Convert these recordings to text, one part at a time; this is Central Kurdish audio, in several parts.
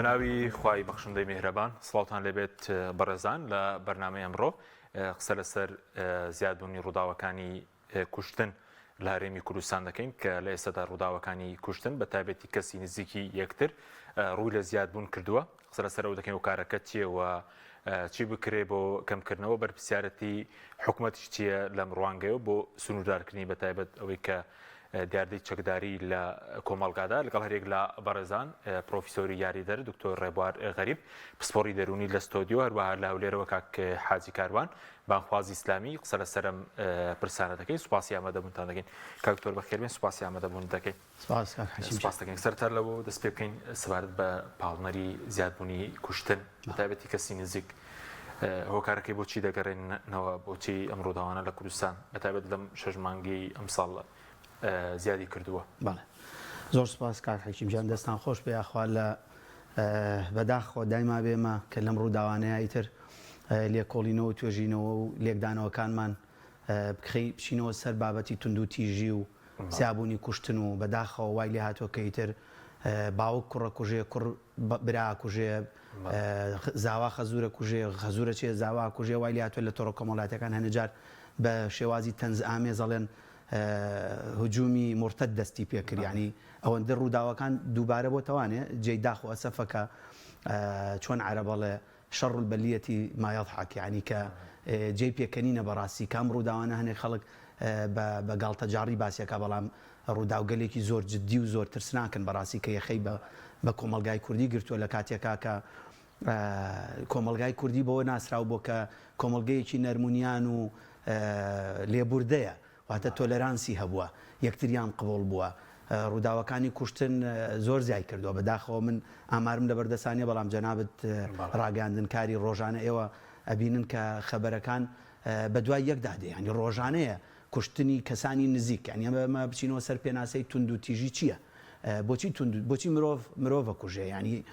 بەناوی خوای بەخشندەی میهرەبان سڵاوتان لێبێت بەڕێزان لە بەرنامەی ئەمڕۆ قسە لەسەر زیادبوونی ڕووداوەکانی کوشتن لە هەرێمی کوردستان دەکەین کە لە ئێستادا ڕووداوەکانی کوشتن بە تایبەتی کەسی نزیکی یەکتر ڕووی لە زیادبوون کردووە قسە لەسەر ئەو دەکەین هۆکارەکە چییە و چی بکرێ بۆ کەمکردنەوە بەرپرسیارەتی حکوومەتیش چییە لەم ڕوانگەیەوە بۆ سنووردارکردنی بە تایبەت ئەوەی کە دیاردەی چەکداری لە کۆمەڵگادا لەگەڵ هەرێک لە بەڕێزان پرۆفیسۆری یاریدەر دکتۆر ڕێبوار غەریب پسپۆڕی دەروونی لە ستۆدیۆ هەروەها لە هەولێرەوە کاک حاجی کاروان بانگخوازی ئیسلامی قسە لەسەر ئەم پرسانە دەکەین سوپاسی ئامادەبوونتان دەکەین کاک دکتۆر بەخێربێن سوپاسی ئامادەبوون دەکەین سپاس کاک حەکیم سپاس دەکەین سەرەتا لەوە دەست پێ بکەین سەبارەت بە پاڵنەری زیادبوونی کوشتن بەتایبەتی کەسی نزیک هۆکارەکەی بۆچی دەگەڕێنەوە بۆچی ئەم ڕووداوانە لە کوردستان بەتایبەت لەم شەش مانگەی ئەمساڵ زیادی کردووە؟ بەڵێ زۆر سپاس کاک حەکیم گیان دەستان خۆش بێ یاخوا لە بەداخەوە دایما بێمە کە لەم ڕووداوانەیە ئیتر لێکۆڵینەوە و توێژینەوە و لێکدانەوەکانمان بخەی بچینەوە سەر بابەتی توندوتیژی و زیابوونی کوشتن و بەداخەوە وای لێ هاتووە کە ئیتر باوک کوڕە کوژێ کوڕ برا کوژێ زاوا خەزورە کوژێ خەزورە چێ زاوا کوژێ وای لێ هاتووە لە تۆڕە کۆمەڵاتیەکان هەنێ جار بە شێوازی تەنزئامێز ئەڵێن هجومی مورتەد دەستی پێ کرد یانی ئەوەندە ڕووداوەکان دووبارە بۆتەوانێ جێی داخ و ئەسەفە کە چۆن عەرەب ئەڵێ شر البلیة ما یضحک یانی کە جێی پێکەنینە بەڕاستی کە ئەم ڕووداوانە هەنێک خەڵک بە بە گاڵتەجاڕی باسی ئەکا بەڵام ڕووداوگەلێکی زۆر جدی و زۆر ترسناکن بەڕاستی کە یەخەی بە بە کۆمەڵگای کوردی گرتووە لە کاتێکا کە کۆمەڵگای کوردی بەوە ناسراو بۆ کە کۆمەڵگەیەکی نەرمونیان و لێبوردەیە واتە تۆلەرانسی هەبووە یەکتریان قبوڵ بووە ڕووداوەکانی کوشتن زۆر زیای کردووە بەداخەوە من ئامارم لەبەردەسا نیە بەڵام جەنابت ڕاگەیاندنکاری ڕۆژانە ئێوە ئەبینن کە خەبەرەکان بەدوای یەکدا دێ یانی ڕۆژانەیە کوشتنی کەسانی نزیک یانی ئەمە بچینەوە سەر پێناسەی توندوتیژی چییە؟ بۆچی توند بۆچی مرۆڤ مرۆڤ ئەکوژێ یانی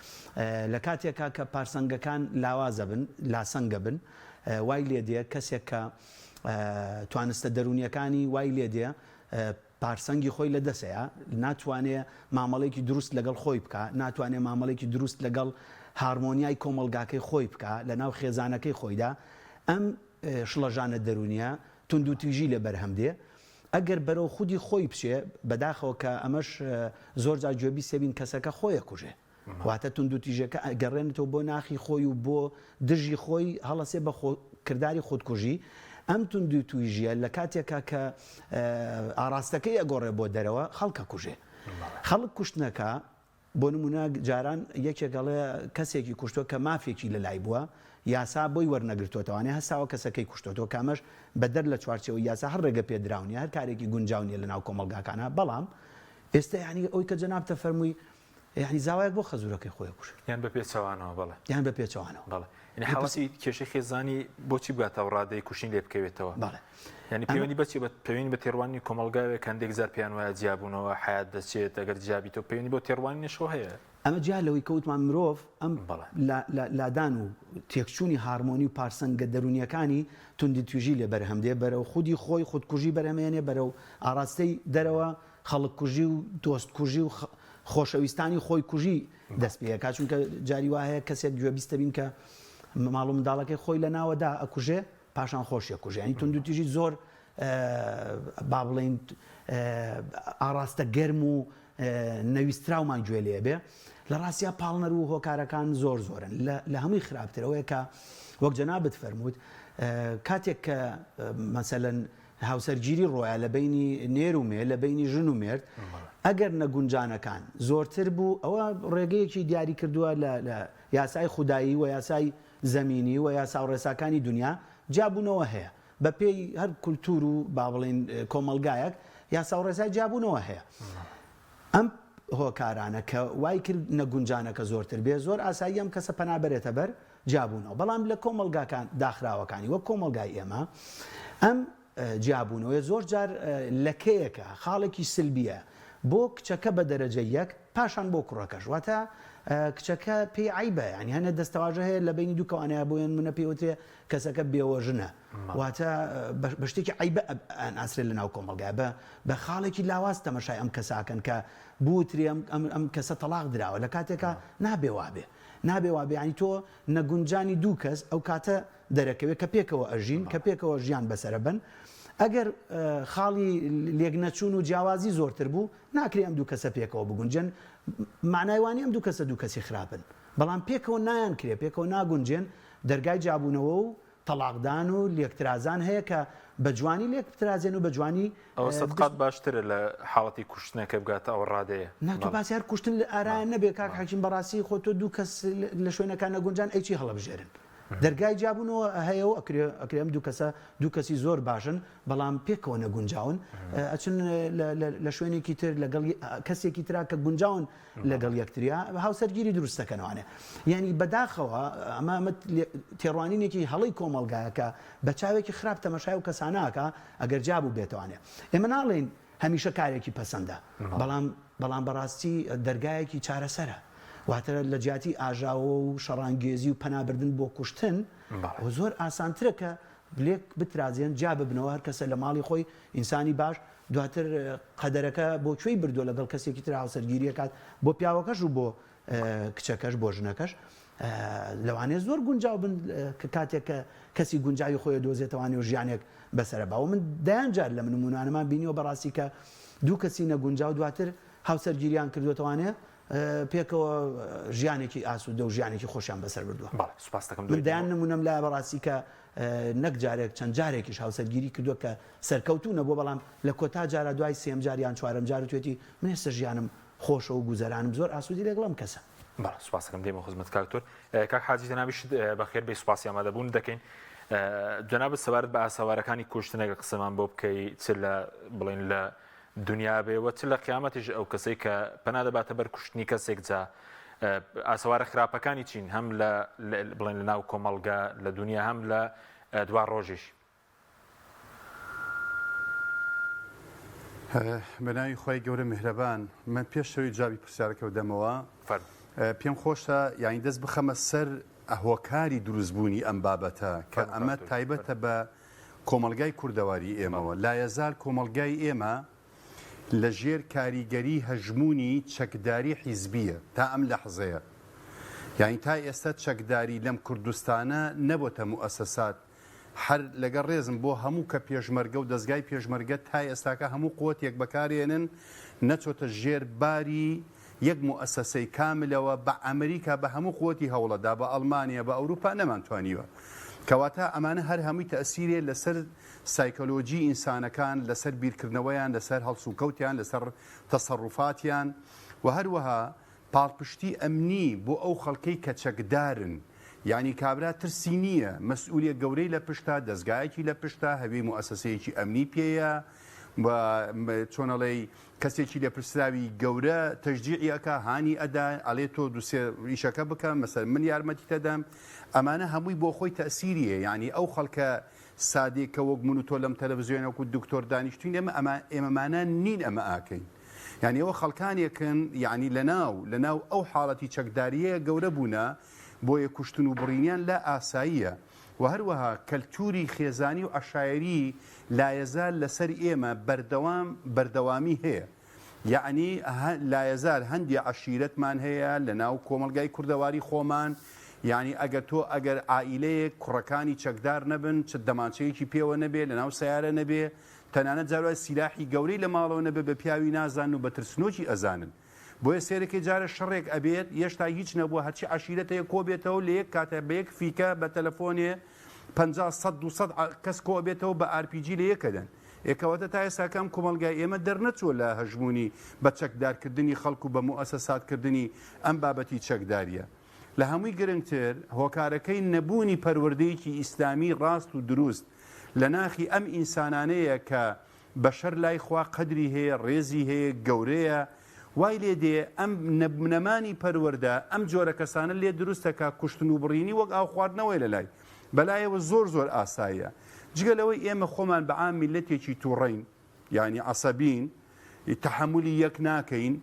لە کاتێکا کە پارسەنگەکان لاوازە بن لاسەنگە بن وای لێ دێ کەسێک کە توانستە دەروونیەکانی وای لێ دێ پارسەنگی خۆی لە دەسەیە ناتوانێ مامەڵێکی دروست لەگەڵ خۆی بکا ناتوانێ مامەڵێکی دروست لەگەڵ هارمۆنیای کۆمەڵگاکەی خۆی بکا لە ناو خێزانەکەی خۆیدا ئەم شڵەژانە دەروونیە توندوتیژی لێ بەرهەم دێ ئەگەر بەرەو خودی خۆی بچێ، بەداخەوە کە ئەمەش زۆر جار گوێبیست بین کەسەکە خۆی ئەکوژێ. واتە توندوتیژەکە ئەگەڕێنێتەوە بۆ ناخی خۆی و بۆ دژی خۆی هەڵەسێ بە کرداری خودکوژی. ئەم توندوتیژیە لە کاتێکا کە ئاڕاستەکەی ئەگۆڕێ بۆ دەرەوە خەڵک ئەکوژێ. خەڵک کوشتنەکە بۆ نموونە جاران یەکێک ئەڵێ کەسێکی کوشتوە کە مافێکی لەلای بووە یاسا بۆی وەرنەگرتۆتەوانێ هەستاوە کەسەکەی کوشتۆتەوە کە ئەمەش بەدەر لە چوارچێوەی یاسا هەر ڕێگە پێدراو نیە هەر کارێکی گونجاو نیە لەناو کۆمەڵگاکانا بەڵام ئێستا یانی ئەوی کە جەنابتە فەرمووی یانی زاوایەک بۆ خەزورەکەی خۆی ئەکوژێ یان بە پێچەوانەوە بەڵێ یان بە پێچەوانەوە بەڵێ یعنی حاڵەتی کێشەی خێزانی بۆچی بگاتە ئەو ڕادەی کوشتنی لێ بکەوێتەوە؟ بەڵێ یعنی پەیوەندی بەچی بە پەیوەندی بە تێڕوانینی کۆمەڵگاوێک کە هەندێک جار پێیان وایە جیابوونەوە حەیات دەچێت ئەگەر جیابیتەوە پەیوەندی بۆ تێڕوانینیشەوە هەیە. ئەمە جیا لەوەی کە وتمان مرۆڤ ئەم بەڵێ. لادان و تێکچوونی هارمۆنی و پارسەنگە دەروونییەکانی توندوتیژی لێ بەرهەم دێ بەرەو خودی خۆی خودکوژی بەرهەمێنێ بەرەو ئاڕاستەی دەرەوە خەڵککوژی و دۆستکوژی و خۆشەویستانی خۆیکوژی دەست پێ ئەکات چونکە جاری وا هەیە کەسێک گوێبیست دەبین کە ماڵ و منداڵەکەی خۆی لە ناوەدا ئەکوژێ پاشان خۆشی ئەکوژێ یانی توندوتیژی زۆر با بڵێین ئاڕاستە گەرم و نەویستراومان گوێ لێ بێ لە ڕاستیا پاڵنەر و هۆکارەکان زۆر زۆرن لە هەمووی خراپتر ئەوەیە کە وەک جەنابت فەرمووت کاتێک کە مەسەلەن هاوسەرگیری ڕۆیا لە بەینی نێر و مێ، لە بەینی ژن و مێرد، ئەگەر نەگونجانەکان زۆرتر بوو، ئەوە ڕێگەیەکی دیاری کردووە لە لە یاسای خودایی و یاسای زەمینی و یاسا و ڕێساکانی دونیا جیابوونەوە هەیە. بە پێی هەر کولتوور و با بڵێین کۆمەڵگایەک یاسا و ڕێسای جیابوونەوە هەیە. ئەم هۆکارانە کە وای کرد نەگونجانەکە زۆرتر بێ، زۆر ئاساییە ئەم کەسە پەنا بەرێتە بەر جیابوونەوە، بەڵام لە کۆمەڵگاکان داخراوەکانی وەک کۆمەڵگای ئێمە ئەم جیابوونەوەیە زۆر جار لەکەیەکە، خاڵێکی سلبییە بۆ کچەکە بە دەرەجە یەک، پاشان بۆ کوڕەکەش، واتە. کچەکە پێی عەیبە یانی هەنێ دەستەواژە هەیە لە بەینی دوو کەوانەیە بۆ نمونە پێی وترێ کەسەکە بێوەژنە واتە بە شتێکی عەیبە ئەناسرێ لە ناو کۆمەڵگای بە بە خاڵێکی لاواز تەمەشای ئەم کەساکەن کە بوترێ ئەم ئەم کەسە تەڵاق دراوە لە کاتێکا نابێ وابێ نابێ وابێ یانی تۆ نەگونجانی دوو کەس ئەو کاتە دەرەکەوێت کە پێکەوە ئەژین، کە پێکەوە ژیان بەسەرەبەن. ئەگەر خاڵی لێکنەچوون و جیاوازی زۆرتر بوو، ناکرێ ئەم دوو کەسە پێکەوە بگونجێن. مانای وا نییە ئەم دوو کەسە دوو کەسی خراپن، بەڵام پێکەوە نایانکرێ، پێکەوە ناگونجێن، دەرگای جیابوونەوە و تەڵاقدان و لێکترازان هەیە کە بە جوانی لێک بترازێن و بە جوانی ئەوە سەد قات باشترە لە حاڵەتی کوشتنە کە بگاتە ئەو ڕادەیە. نا تۆ باسی هەر کوشتن لە ئارایە نەبێ کاک حەکیم بەڕاستی خۆ تۆ دوو کەس لە شوێنەکان نەگونجان ئەی چی هەڵەبژێرن؟ دەرگای جیابوونەوە هەیە و ئەکرێ ئەکرێ ئەم دوو کەسە دوو کەسی زۆر باشن بەڵام پێکەوە نەگونجاون ئەچن لە شوێنێکی تر لەگەڵ کەسێکی ترا کە گونجاون لەگەڵ یەکتریا هاوسەرگیری دروست دەکەنەوانێ یعنی بەداخەوە ئەمە ئەمە تێڕوانینێکی هەڵەی کۆمەڵگایە کە بە چاوێکی خراپ تەمەشای و کەساناکە ئەگەر جیابوو بێتوانێ ئێمە ناڵێین هەمیشە کارێکی پەسەندە بەڵام بەڵام بەڕاستی دەرگایەکی چارەسەرە واتە لە جیاتی ئاژاوە و شەڕانگێزی و پەنابردن بۆ کوشتن و زۆر ئاسانترە کە لێک بترازێن جیا ببنەوە هەر کەسە لە ماڵی خۆی ئینسانی باش دواتر قەدەرەکە بۆ کوێی بردووە لەگەڵ کەسێکی تر هاوسەرگیری ئەکات بۆ پیاوەکەش و بۆ کچەکەش بۆ ژنەکەش لەوانەیە زۆر گونجاو بن کە کاتێک کە کەسی گونجاوی خۆی دۆزێتەوانی و ژیانێک بەسەرە باوە من دەیان جار لە نمونانەمان بینیوە بەڕاستی کە دوو کەسی نەگونجاو دواتر هاوسەرگیریان کردوێتوانێ پێکەوە ژیانێکی ئاسوودە و ژیانێکی خۆشیان بەسەر بردووە سوپاس دەکەم من دەیان نمونەم لایە بەڕاستی کە نەک جارێک چەند جارێکیش هاوسەرگیری کردووە کە سەرکەوتوو نەبووە بەڵام لە کۆتا جارا دوای سێم جار یان چوارەم جار وتوێتی من ئێستا ژیانم خۆشە و گوزەرانم زۆر ئاسوودی لەگەڵ ئەم کەسە. بەڵێ سوپاس دەکەم دێمە خزمەت کاک دکتۆر. کاک حاجی جەنابیشت بەخێر بێی سوپاسی ئامادەبوون دەکەین. جەنابت سەبارەت بە ئاسەوارەکانی کوشتن ئەگەر قسەمان بۆ بکەی چ لە بڵێن لە دنیا بێ و چ لە قیامەتیش ئەو کەسەی کە پەنا دەباتە بەر کوشتنی کەسێک جا ئاسەوارە خراپەکانی چین هەم لە بڵێن لە ناو کۆمەڵگە لە دنیا هەم لە دوا ڕۆژیش. بە ناوی خوای گەورە میهرەبان من پێش ئەوەی جوابی پرسیارەکە بدەمەوە پێم خۆشە یانی دەست بخەمە سەر هۆکاری دروستبوونی ئەم بابەتە کە ئەمە تایبەتە بە کۆمەڵگای کوردەواری ئێمەوە لایەزال کۆمەڵگای ئێمە لە ژێر کاریگەری هەژموونی چەکداری حیزبیە تا ئەم لەحزەیە یانی تا ئێستا چەکداری لەم کوردستانە نەبۆتە موئەسەسات هەر لەگەڵ ڕێزم بۆ هەموو کە پێشمەرگە و دەزگای پێشمەرگە تا ئێستاکە هەموو قوتێک بەکارێنن نەچۆتە ژێر باری یەک موئەسەسەی کاملەوە بە ئەمریکا بە هەموو قوتی هەوڵەدا بە ئەڵمانیا بە ئەوروپا نەمانتوانیوە کەواتە ئەمانە هەر هەمووی تەئسیرێ لەسەر سایکۆلۆجی ئینسانەکان لەسەر بیرکردنەوەیان لەسەر هەڵسوکەوتیان لەسەر تەسەڕوفاتیان و هەروەها پاڵپشتی ئەمنی بۆ ئەو خەڵکەی کە چەکدارن، یانی کابرا ترسی نییە، مەسئولیە گەورەی لە پشتە، دەزگایەکی لە پشتە، هەوێی موئەسەسەیەکی ئەمنی پێیە و چۆن ئەڵێی کەسێکی لێپرسراوی گەورە تەشجیعی ئەکا، هانی ئەدا، ئەڵێ تۆ دوو سێ ئیشەکە بکە، مەسەلەن من یارمەتیت ئەدەم، ئەمانە هەمووی بۆ خۆی تەئسیری هەیە، یانی ئەو خەڵکە سادەی کە وەک من و تۆ لەم تەلەفزیۆنە وەکوو دکتۆر دانیشتووین ئێمە ئەمە ئێمەمانان نین ئەمە ئاکەین. یانی ئەوە خەڵکانێکن یانی لەناو لەناو ئەو حاڵەتی چەکدارییە گەورە بوونە بۆیە کوشتن و بڕینیان لا ئاساییە و هەروەها کەلتوری خێزانی و عەشایەری لایەزال لەسەر ئێمە بەردەوام بەردەوامی هەیە یەعنی لایەزال هەندێ عەشیرەتمان هەیە لەناو کۆمەڵگای کوردەواری خۆمان یانی ئەگەر تۆ ئەگەر عائیلەیەک کوڕەکانی چەکدار نەبن چ دەمانچەیەکی پێوە نەبێ لەناو سەیارە نەبێ تەنانەت جار وایە سیلاحی گەورەی لە ماڵەوە نەبێ بە پیاوی نازانن و بە ترسنۆکی ئەزانن. بۆیە سەیرەکەی جارێ شەڕێک ئەبێت یەشتا هیچ نەبووە هەرچی عەشیرەت هەیە کۆ بێتەوە لە یەک کاتە بە یەک فیکە بە تەلەفۆنێ 50 سەد 200 کەس کۆ ئەبێتەوە بە ئارپیجی لە یەکەدەن. ئێ کەواتە تا ئێستاکە ئەم کۆمەڵگای ئێمە دەرنەچووە لە هەژموونی بە چەکدارکردنی خەڵک و بە موئەسەساتکردنی ئەم بابەتی چەکدارییە. لە هەمووی گرنگتر هۆکارەکەی نەبوونی پەروەردەیەکی ئیسلامی ڕاست و دروست لە ناخی ئەم ئینسانانەیە کە بەشەر لای خوا قەدری هەیە ڕێزی هەیە گەورەیە وای لێ دێ ئەم نەمانی پەروەردە ئەم جۆرە کەسانە لێ دروست دەکا کوشتن و بڕینی وەک ئاو خواردنەوەی لەلای بەلایەوە زۆر زۆر ئاساییە جگە لەوەی ئێمە خۆمان بە عام میللەتێکی توڕەین یانی عەسەبین تەحەمولی یەک ناکەین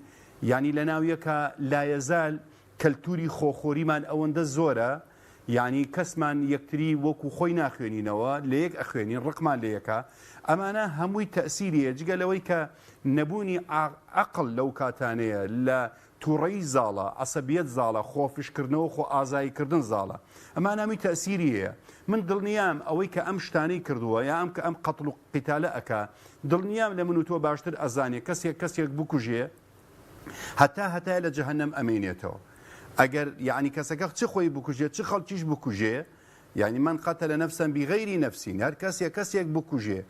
یانی لەناو یەکا لایەزال. کەلتوری خۆخۆریمان ئەوەندە زۆرە یانی کەسمان یەکتری وەکو خۆی ناخوێنینەوە لەیەک ئەخوێنین ڕقمان لەیەکە ئەمانە هەمووی تەئسیری هەیە جگە لەوەی کە نەبوونی عەقڵ لەو کاتانەیە لە توڕەیی زاڵە عەسەبیەت زاڵە خۆ فشکردنەوە خۆ ئازایی کردن زاڵە ئەمانە هەمووی تەئسیری هەیە من دڵنیام ئەوەی کە ئەم شتانەی کردووە یا ئەم کە ئەم قەتڵ و قیتالە ئەکا دڵنیام لە من و تۆ باشتر ئەزانێ کەسێک کەسێک بکوژێ هەتا هەتایە لە جەهەنەم ئەمێنێتەوە ئەگەر یعنی کەسەکە چ خۆی بکوژێت چ خەڵکیش بکوژێ یعنی من قتل نفسا بغیر نفس هەر کەسێک کەسێک بکوژێ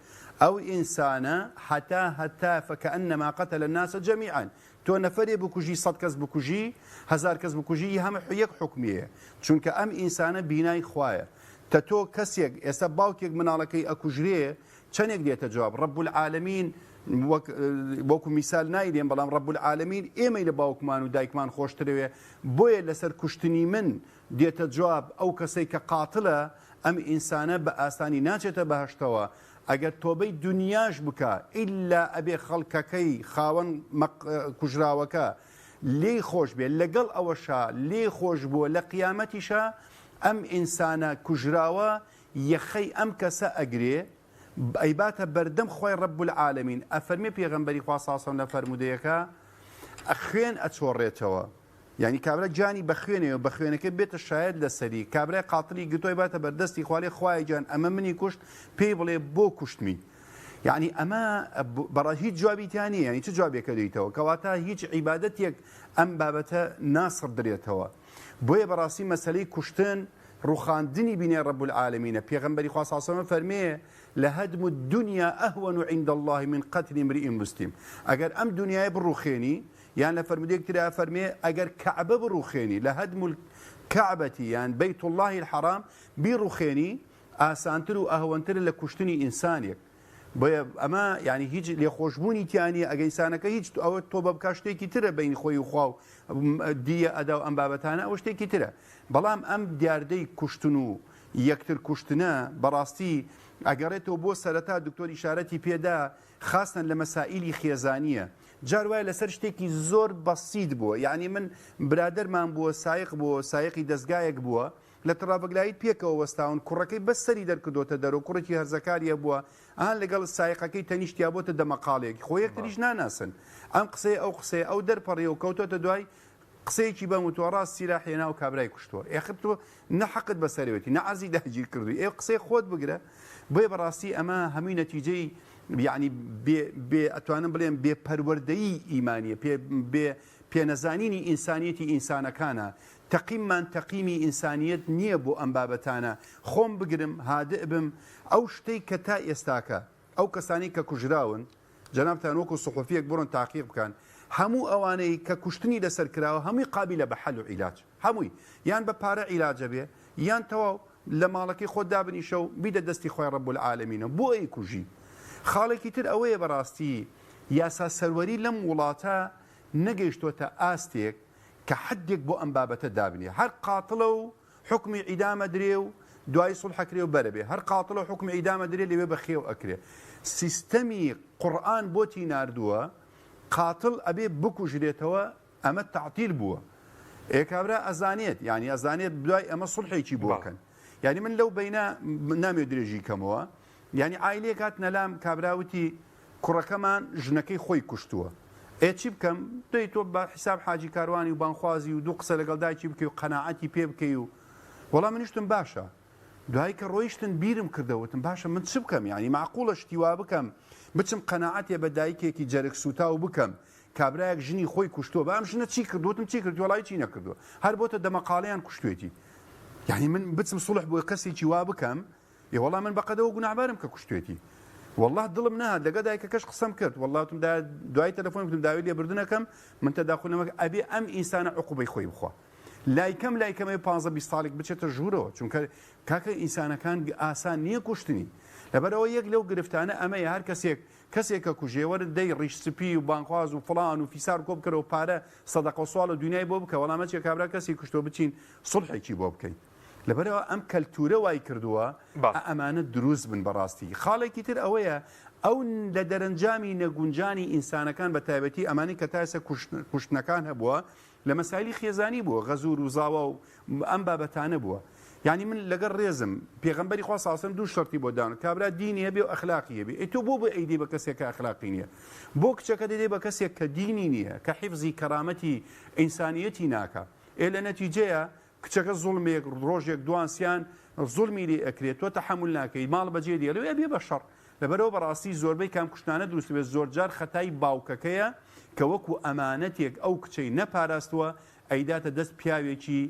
ئەو ئینسانە هەتا هەتا فکأنما قتل الناس جميعا تۆ نەفەرێ بکوژی سەد کەس بکوژی هەزار کەس بکوژی هەمە یەک حکمیەیە چونکە ئەم ئینسانە بینای خوایە تە تۆ کەسێک ئێستا باوکێک مناڵەکەی ئەکوژرێ چەنێک دێتە جواب رب العالمین وەک وەکو میسال نایلێم بەڵام رب العالمین ئێمەی لە باوکمان و دایکمان خۆشترەوێ بۆیە لەسەر کوشتنی من دێتە جواب ئەو کەسەی کە قاتلە ئەم ئینسانە بە ئاسانی ناچێتە بەهەشتەوە ئەگەر تۆبەی دنیاش بکا ئیلا ئەبێ خەڵکەکەی خاوەن کوژراوەکە لێی خۆش بێ لەگەڵ ئەوەشا لێی خۆش بووە لە قیامەتیشا ئەم ئینسانە کوژراوە یەخەی ئەم کەسە ئەگرێ ئەیباتە بەردەم خوای رب العالمین ئەفەرمێ پێغەمبەری خوا صلی اللە علیە وسلم لە فەرموودەیەکا خوێن ئەچۆڕێتەوە یعنی کابرا گیانی بە خوێنەوە بە خوێنەکەی بێتە شایەت لەسەری کابرای قاتلی گرتووە باتە بەردەستی خوالێ خوایە گیان ئەمە منی کوشت پێی بڵێ بۆ کوشتمی یعنی ئەمە بەڕا هیچ جوابی تیا نییە یعنی چ جوابێکە دەیتەوە کەواتە هیچ عیبادەتێک ئەم بابەتە ناسڕدرێتەوە بۆیە بەڕاستی مەسەلەی کوشتن ڕوخاندنی بینای رب العالمینە پێغەمبەری خوا صلی الله علیه و فەرمێ لهدم الدنیا اهون عند الله من قتل امرئ مسلم ئەگەر ئەم دنیای بڕوخێنی یان لە فەرمودەیەک ترا فەرمێ ئەگەر کەعبە بڕوخێنی لهدم الكعبة یان بيت الله الحرام بیڕوخێنی ئاسانتر و ئەهوەنترە لە کوشتنی ئینسانێک بۆیە ئەمە یعنی هیچ لێخۆشبوونی تیا نییە ئەگە ئینسانەکە هیچ ئەوە تۆبە بکا شتێکی ترە بین خۆی و خوا و دیە ئەدا و ئەم بابەتانە ئەوە شتێکی ترە بەڵام ئەم دیاردەی کوشتن و یەکتر کوشتنە بەڕاستی ئەگەڕێتەوە بۆ سەرەتا دکتۆر ئیشارەتی پێدا خاستەن لە مەسائیلی خێزانیە جار وایە لەسەر شتێکی زۆر بەسیت بووە یعنی من برادەرمان بووە سایق بووە سایقی دەستگایەک بووە لە تڕاڤگلایت پێکەوە وەستاون، کوڕەکەی بەس سەری دەرکردۆتە دەرەوە، کوڕێکی هەرزەکاری هەبووە، ئەها لەگەڵ سایقەکەی تەنیشتیا بۆتە دەمەقاڵێک، خۆ یەکتریش ناناسن، ئەم قسەیە ئەو قسەیە، ئەو دەرپەڕیوە و کەوتۆتە دوای، قسەیەکی بەم وتووە، ڕاست سیلاح هێنا و کابرای کوشتووە، ئێخر تۆ نە حەقت بەسەرێتی، نە عەرزی داگیر کردووی، ئێ قسەی خۆت بگرە، بۆیە بەڕاستی ئەمە هەمووی نەتیجەی یەعنی بێ بێ ئەتوانم بڵێم بێ پەروەردەیی ئیمانیە، پێ بێ پێنەزانینی ئینسانیەتی ئینسانەکانە، تەقیممان تەقیمی ئینسانیەت نیە بۆ ئەم بابەتانە، خۆم بگرم هادئ بم، ئەو شتەی کە تا ئێستاکە ئەو کەسانەی کە کوژراون، جەنابتان وەکو سوحوفیەک بڕۆن تاقیق بکەن، هەموو ئەوانەی کە کوشتنی لەسەر کراوە هەمووی قابیلە بە حەل و عیلاج، هەمووی یان بە پارە عیلاجە بێ یان تەواو لە ماڵەکەی خۆت دابنیشە و بیدە دەستی خوای رب العالمینەوە بۆ ئەیکوژی. خاڵێکی تر ئەوەیە بەڕاستی یاسا سەروەری لەم وڵاتە نەگەیشتۆتە ئاستێک کە حەدێک بۆ ئەم بابەتە دابنێ هەر قاتڵە و حوکمی عیدام ئەدرێ و دوایی سوڵح ئەکرێ و بەرەبێ هەر قاتڵە و حوکمی عیدام ئەدرێ لەوێ بە خێو ئەکرێ سیستەمی قورئان بۆتی ناردووە قاتڵ ئەبێ بکوژرێتەوە ئەمە تەعتیل بووە ئێ کابرا ئەزانێت یعنی ئەزانێت دوای ئەمە سوڵحێکی بۆ کەن یعنی من لەو بینە نامێ درێژی کەمەوە یانی عایلەیەک هاتنە لام کابرا وتی کوڕەکەمان ژنەکەی خۆی کوشتووە ئێ چی بکەم دەی تۆ بە حیساب حاجی کاروانی و بانخوازی و دوو قسە لەگەڵ دایکی بکەی و قەناعەتی پێ بکەی و وەڵا منیشتم باشە دوای کە ڕۆیشتن بیرم کردەوە وتم باشە من چ بکەم یعنی معقوڵە شتی وا بکەم بچم قەناعەتێ بە دایکێکی جەرگ سووتاو بکەم کابرایەک ژنی خۆی کوشتووە بە ئەم ژنە چی کردووە وتم چی کردووە وەڵا هیچی نەکردووە هەر بۆتە دەمەقاڵێیان کوشتوێتی یعنی من بچم سوڵح بۆ کەسێکی وا بکەم ئێ وەڵا من بەقەدەوە گوناهبارم کە کوشتوێتی واللە دڵم نەهات لەگە دایکەکەش قسەم کرد واللە وتم دا دوای تەلەفۆن وتم داوای لێبوردنەکەم من تەداخول نەمەکە ئەبێ ئەم ئینسانە عقوبەی خۆی بخوا لای کەم لای کەمێ 15 20 ساڵێک بچێتە ژوورەوە چونکە کاکە ئینسانەکان ئاسان نییە کوشتنی لەبەرەوە یەک لەو گرفتانە ئەمەیە هەر کەسێک کەسێک کە کوژێ وەرن دەی ڕیش سپی و بانخواز و فڵان و فیسار کۆ بکەرەوە پارە سەدەقە و سواڵ و دنیای بۆ بکە وەڵام مەچێ کابرا کەسی کوشتۆ بچین سوڵحێکی بۆ بکەین لەبەرئەوە ئەم کەلتورە وای کردووە ئەمانە دروست بن بەڕاستی. خاڵێکی تر ئەوەیە ئەو لە دەرەنجامی نەگونجانی ئینسانەکان بە تایبەتی ئەمانەی کە تا ئێستا کوشتنەکان هەبووە لە مەسایلی خێزانی بووە غەزور و زاوا و ئەم بابەتانە بووە یعنی من لەگەڵ ڕێزم پێغەمبەری خوا ساسم دوو شەرتی بۆ داون کابرا دینی هەبێ و ئەخلاقی هەبێ ئەی تۆ بۆ بۆ ئەیدەی بە کەسێک کە ئەخلاقی نییە بۆ کچەکە دەدەی بە کەسێک کە دینی نییە کە حیفزی کەرامەتی ئینسانیەتی ناکا ئێ لە نەتیجەیە کچەکە زوڵمێک ڕۆژێک دوان سیان زوڵمی لێ ئەکرێت تۆ تەحەمول ناکەی ماڵ بەجێ دێڵێ و ئەبێ بە شەڕ لەبەرئەوە بەڕاستی زۆربەی کام کوشتنانە دروست بێت زۆرجار خەتای باوکەکەیە کە وەکو ئەمانەتێک ئەو کچەی نەپاراستووە ئەیداتە دەست پیاوێکی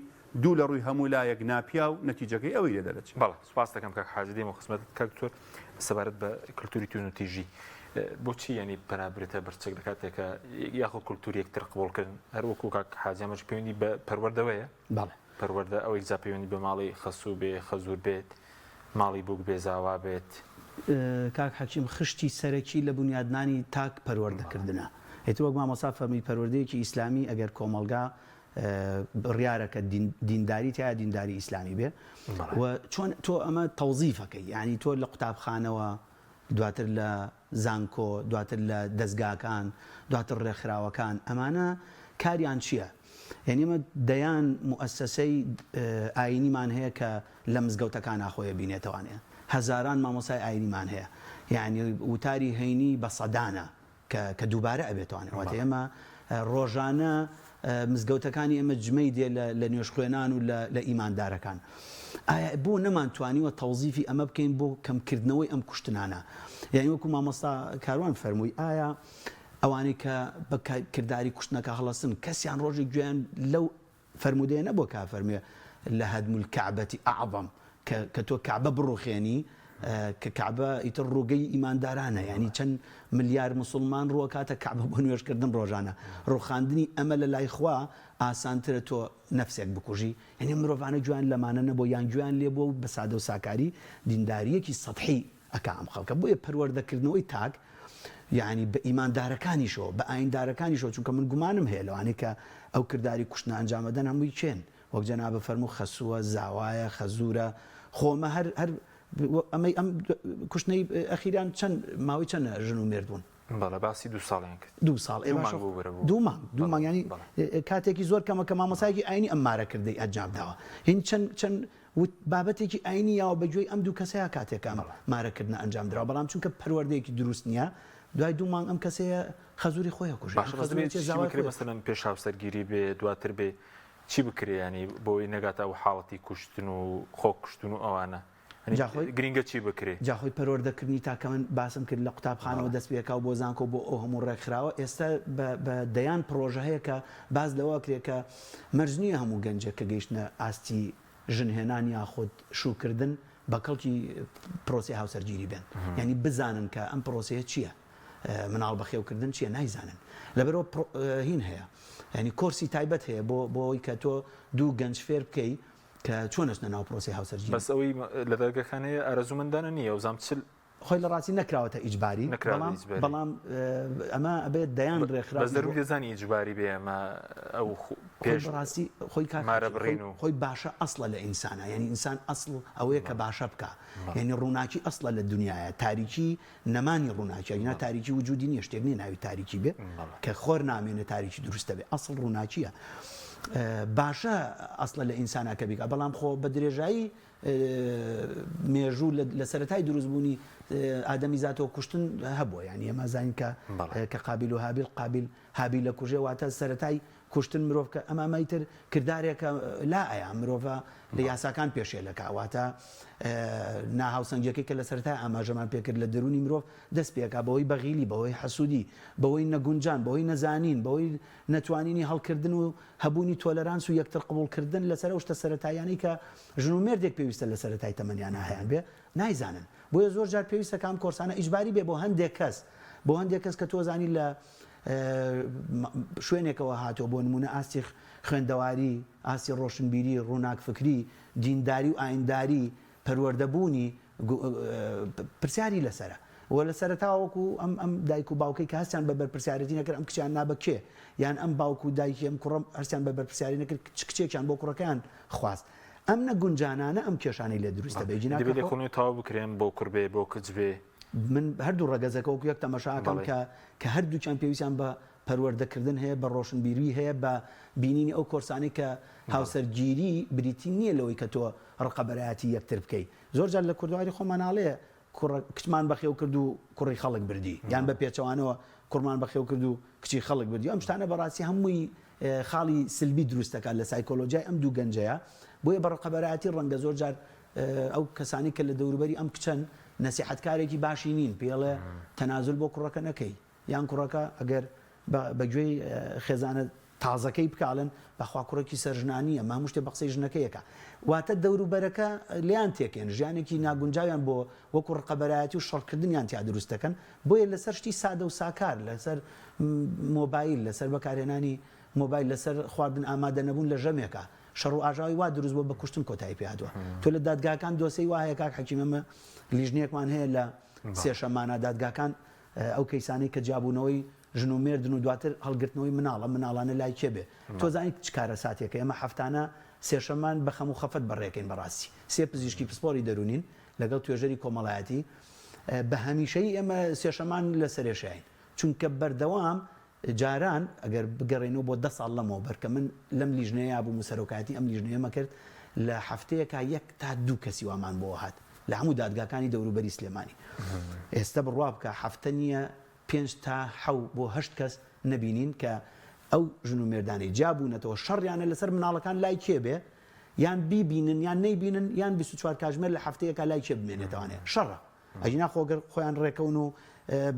دوو لە ڕووی هەموو لایەک ناپیاو نەتیجەکەی ئەوەی لێ دەرەچێ. بەڵێ سوپاست دەکەم کاک حاجی دێمەوە خزمەتت کاک دکتۆر سەبارەت بە کلتوری توندوتیژی بۆچی یانی پەنا برێتە بەر چەک لە کاتێکا یاخۆ کلتوری یەکتر قبوڵکردن هەر وەکو کاک حاجی ئەمەش پەیوەندی بە پەروەردەوەیە بەڵێ پەروەردە ئەوەی جا پەیوەندی بە ماڵی خەسوو بێ خەزوور بێت ماڵی بووک بێ زاوا بێت. کاک حەکیم خشتی سەرەکی لە بونیادنانی تاک پەروەردەکردنە. ئیتر وەک مامۆستا فەرمووی پەروەردەیەکی ئیسلامی ئەگەر کۆمەڵگا بڕیارە کە دینداری تیایە دینداری ئیسلامی بێ و چۆن تۆ ئەمە تەوزیفەکەی یعنی تۆ لە قوتابخانەوە دواتر لە زانکۆ دواتر لە دەزگاکان دواتر ڕێکخراوەکان ئەمانە کاریان چییە؟ یعنی ئێمە دەیان موئەسەسەی ئاینیمان هەیە کە لە مزگەوتەکانا خۆی بینێتەوانێ هەزاران مامۆسای ئاینیمان هەیە یعنی وتاری هەینی بە سەدانە کە کە دووبارە ئەبێتەوانێ واتە ئێمە ڕۆژانە مزگەوتەکانی ئێمە جمەی دێ لە لە نوێژخوێنان و لە لە ئیماندارەکان ئایا بۆ نەمانتوانیوە تەوزیفی ئەمە بکەین بۆ کەمکردنەوەی ئەم کوشتنانە یعنی وەکو مامۆستا کاروان فەرمووی ئایا ئەوانەی کە بە کرداری کوشتنەکە هەڵەسن کەسیان ڕۆژێک گوێیان لەو فەرموودەیە نەبووە کە فەرموێ لهدم الکعبە اعظم کە کە تۆ کەعبە بڕوخێنی کە کەعبە ئیتر ڕووگەی ئیماندارانە یعنی چەند ملیار موسڵمان ڕووەکاتە کەعبە بۆ نوێژکردن ڕۆژانە ڕوخاندنی ئەمە لە لای خوا ئاسانترە تۆ نەفسێک بکوژی یعنی مرۆڤانە گوێیان لەمانە نەبووە یان گوێیان لێ بووە و بە سادە و ساکاری دیندارییەکی سەتحی ئەکا ئەم خەڵکە بۆیە پەروەردەکردنەوەی تاک یعنی بە ئیماندارەکانیشەوە بە ئایندارەکانیشەوە چونکە من گومانم هەیە لەوانەی کە ئەو کرداری کوشتنە ئەنجامەدەن هەمووی کێن وەک جەنابە فەرموو خەسووە زاوایە خەزوورە خۆمە هەر هەر ئەمەی ئەم کوشتنەی ئەخیران چەند ماوەی چەند ژن و مێرد بوون بەڵێ باسی دوو ساڵیان کرد دوو ساڵ ئێ باشە دوو مانگ دوو مانگ ینی کاتێکی زۆر کەمە کە مامۆسایەکی ئاینی ئەم مارەکردەی ئەنجام داوە هین چەند چەند وت، بابەتێکی ئاینی یاوە بە گوێی ئەم دوو کەسەیا کاتێک ئەم مارەکردنە ئەنجام دراوە، بەڵام چونکە پەروەردەیەکی دروست نییە، دوای دوو مانگ ئەم کەسەیە خەزوری خۆی ئەکوژێ، باشە بەس دەبێ چی بکرێ مەسەلەن پێش هاوسەرگیری بێ دواتر بێ چی بکرێ یانی بۆی نەگاتە ئەو حاڵەتی کوشتن و خۆ کوشتن و ئەوانە گرینگە چی بکرێ؟ جا خۆی پەروەردەکردنی تا کە من باسم کرد لە قوتابخانەوە دەست پێکا و بۆ زانکۆ بۆ ئەو هەموو ڕێکخراوە ئێستا بە دەیان پڕۆژە هەیە کە باس لەوە ئەکرێ کە مەرج نییە هەموو گەنجێک کە گەیشتنە ئاستی ژن هێنان یاخود شووکردن بە کەڵکی پرۆسەی هاوسەرگیری بێن یعنی بزانن کە ئەم پرۆسەیە چییە مناڵ بەخێوکردن چییە نایزانن لەبەرەوە هین هەیە یعنی کۆرسی تایبەت هەیە بۆ بۆی کە تۆ دوو گەنج فێر بکەی کە چۆن ئەچنە ناو پرۆسەی هاوسەرگیری بەس ئەوەی لە دەرگەکان هەیە ئارەزوومەندانە نییە وزام چل خۆی لە ڕاستی نەکراوەتە ئیجباری بەڵام بەڵام ئەمە ئەبێت دەیان ڕێکخراو بەس دەروون دەزانی ئیجباری بێ ئەمە ئەو پێش ڕاستی خۆی کاک مارە بڕین و خۆی باشە ئەسڵە لە ئینسانە یعنی ئینسان ئەسڵ ئەوەیە کە باشە بکا یعنی ڕووناکی ئەسڵە لە دنیاە تاریکی نەمانی ڕووناکی ئەگینا تاریکی وجودی نییە شتێک نییە ناوی تاریکی بێ کە خۆر نامێنێ تاریکی دروستە بێ ئەسڵ ڕووناکیە باشە ئەسڵە لە ئینسانە کە بیکا بەڵام خۆ بە درێژایی مێژوو لە سەرەتای دروستبوونی ئادەمیزاتەوە کوشتن هەبووە یانی ئێمە زانین کە کە قابیل و هابیل قابیل هابیل لە کوژێ واتە سەرەتای کوشتن مرۆڤ کە ئەمە ئەمەی تر کردارێکە لا ئەیا مرۆڤە لە یاساکان پێشێلەکە واتە ناهاوسەنگیەکەی کە لە سەرەتای ئاماژەمان پێکرد لە دەرونی مرۆڤ دەست پێکا بەهۆی بەغیلی بەهۆی حەسوودی بەهۆی نەگونجان بەهۆی نەزانین بەهۆی نەتوانینی هەڵکردن و هەبوونی تۆلەرانس و یەکتر قبوڵکردن لەسەر ئەو شتە سەرەتاییانەی کە ژن و مێردێک پێویستە لە سەرەتای تەمەنیانا هەیانبێ نایزانن بۆیە زۆر جار پێویستە کە ئەم کۆرسانە ئیجباری بێ بۆ هەندێک کەس بۆ هەندێک کەس کە تۆ زانی لە شوێنێکەوە هاتووە بۆ نمونە ئاستی خوێندەواری ئاستی ڕۆشنبیری ڕووناک فکری دینداری و ئاینداری پەروەردەبوونی پرسیاری لەسەرە و لە سەرەتاوە وەکو ئەم ئەم دایک و باوکەی کە هەستیان بە بەرپرسیارێتی نەکرد ئەم کچیان نا بە کێ یان ئەم باوک و دایکی ئەم کوڕە هەستیان بە بەرپرسیاری نەکرد چ کچێکیان بۆ کوڕەکەیان خواست ئەم نەگونجانانە ئەم کێشانەی لێ دروست دەبێ جینا دەبێ لێکۆڵینەوە تەواو بکرێن بۆ کوڕ بێ بۆ کچ بێ. من هەردوو ڕەگەزەکە وەکو یەک تەمەشا ئەکەم کە کە هەردووکیان پێویستیان بە پەروەردەکردن هەیە، بە ڕۆشنبیری هەیە، بە بینینی ئەو کۆرسانەی کە هاوسەرگیری بریتی نییە لەوەی کە تۆ ڕقەبەرایەتی یەکتر بکەی. زۆر جار لە کوردەواری خۆمان ئاڵێ کوڕە کچمان بەخێو کرد و کوڕی خەڵک بردی یان بە پێچەوانەوە کوڕمان بەخێو کرد و کچی خەڵک بردی ئەم شتانە بەڕاستی هەمووی خاڵی سلبی دروست دەکات لە سایکۆلۆژیای ئەم دوو گەنجەیە بۆیە بە ڕقەبەرایەتی ڕەنگە زۆر جار ئەو کەسانی کە لە دەوروبەری ئەم کچەن نەسیحەتکارێکی باشی نین پێڵێ تەنازول بۆ کوڕەکە نەکەی یان کوڕەکە ئەگەر بە گوێی خێزانە تازەکەی بکا ئەڵێن بەخوا کوڕێکی سەرژنانیە مە هەموو شتێ بە قسەی ژنەکەی ئەکا واتە دەوروبەرەکە لێیان تێکێن ژیانێکی ناگونجاویان بۆ وەکو ڕقەبەرایەتی و شەڕکردنیان تیا دروست دەکەن بۆیە لەسەر شتی سادە و ساکار لەسەر مۆبایل لەسەر بەکارهێنانی مۆبایل لەسەر خواردن ئامادە نەبوون لە ژەمێکا شەڕ و ئاژاوەی وا دروست بووە بە کوشتن کۆتایی پێ هاتووە تۆ لە دادگاکان دۆسێی وا هەیە کاک حەکیم ئەمە لیژنەیەکمان هەیە لە سێشەمانە دادگاکان ئەو کەیسانەی کە جیابوونەوەی ژن و مێردن و دواتر هەڵگرتنەوەی مناڵ، ئەم مناڵانە لای کێ بێ؟ تۆ زانیت چ کارەساتێکە، ئێمە هەفتانە سێشەممان بە خەم و خەفەت بەڕێکەین بەڕاستی. سێ پزیشکی پسپۆڕی دەروونین لەگەڵ توێژەری کۆمەڵایەتی، بە هەمیشەیی ئێمە سێشەممان لە سەرێشەین، چونکە بەردەوام جاران ئەگەر بگەڕێینەوە بۆ دە ساڵ لەمەوبەر کە من لەم لیژنەیە بووم و سەرۆکایەتی ئەم لیژنەیەمە کرد، لە هەفتەیەکا یەک تا دوو کەسی وامان بۆ هات لە هەموو دادگاکانی دەوروبەری سلێمانی. ئێستە بڕوا بکە هەفتە نییە پێنج تا حەو بۆ هەشت کەس نەبینین کە ئەو ژن و مێردانەی جیا بوونەتەوە شەڕیانە لەسەر مناڵەکان لای کێ بێ یان بیبینن یان نەیبینن یان 24 کاژمێر لە هەفتەیەکا لای کێ بمێنێتەوانێ شەڕە ئەگینا خۆ گەر خۆیان ڕێکەون و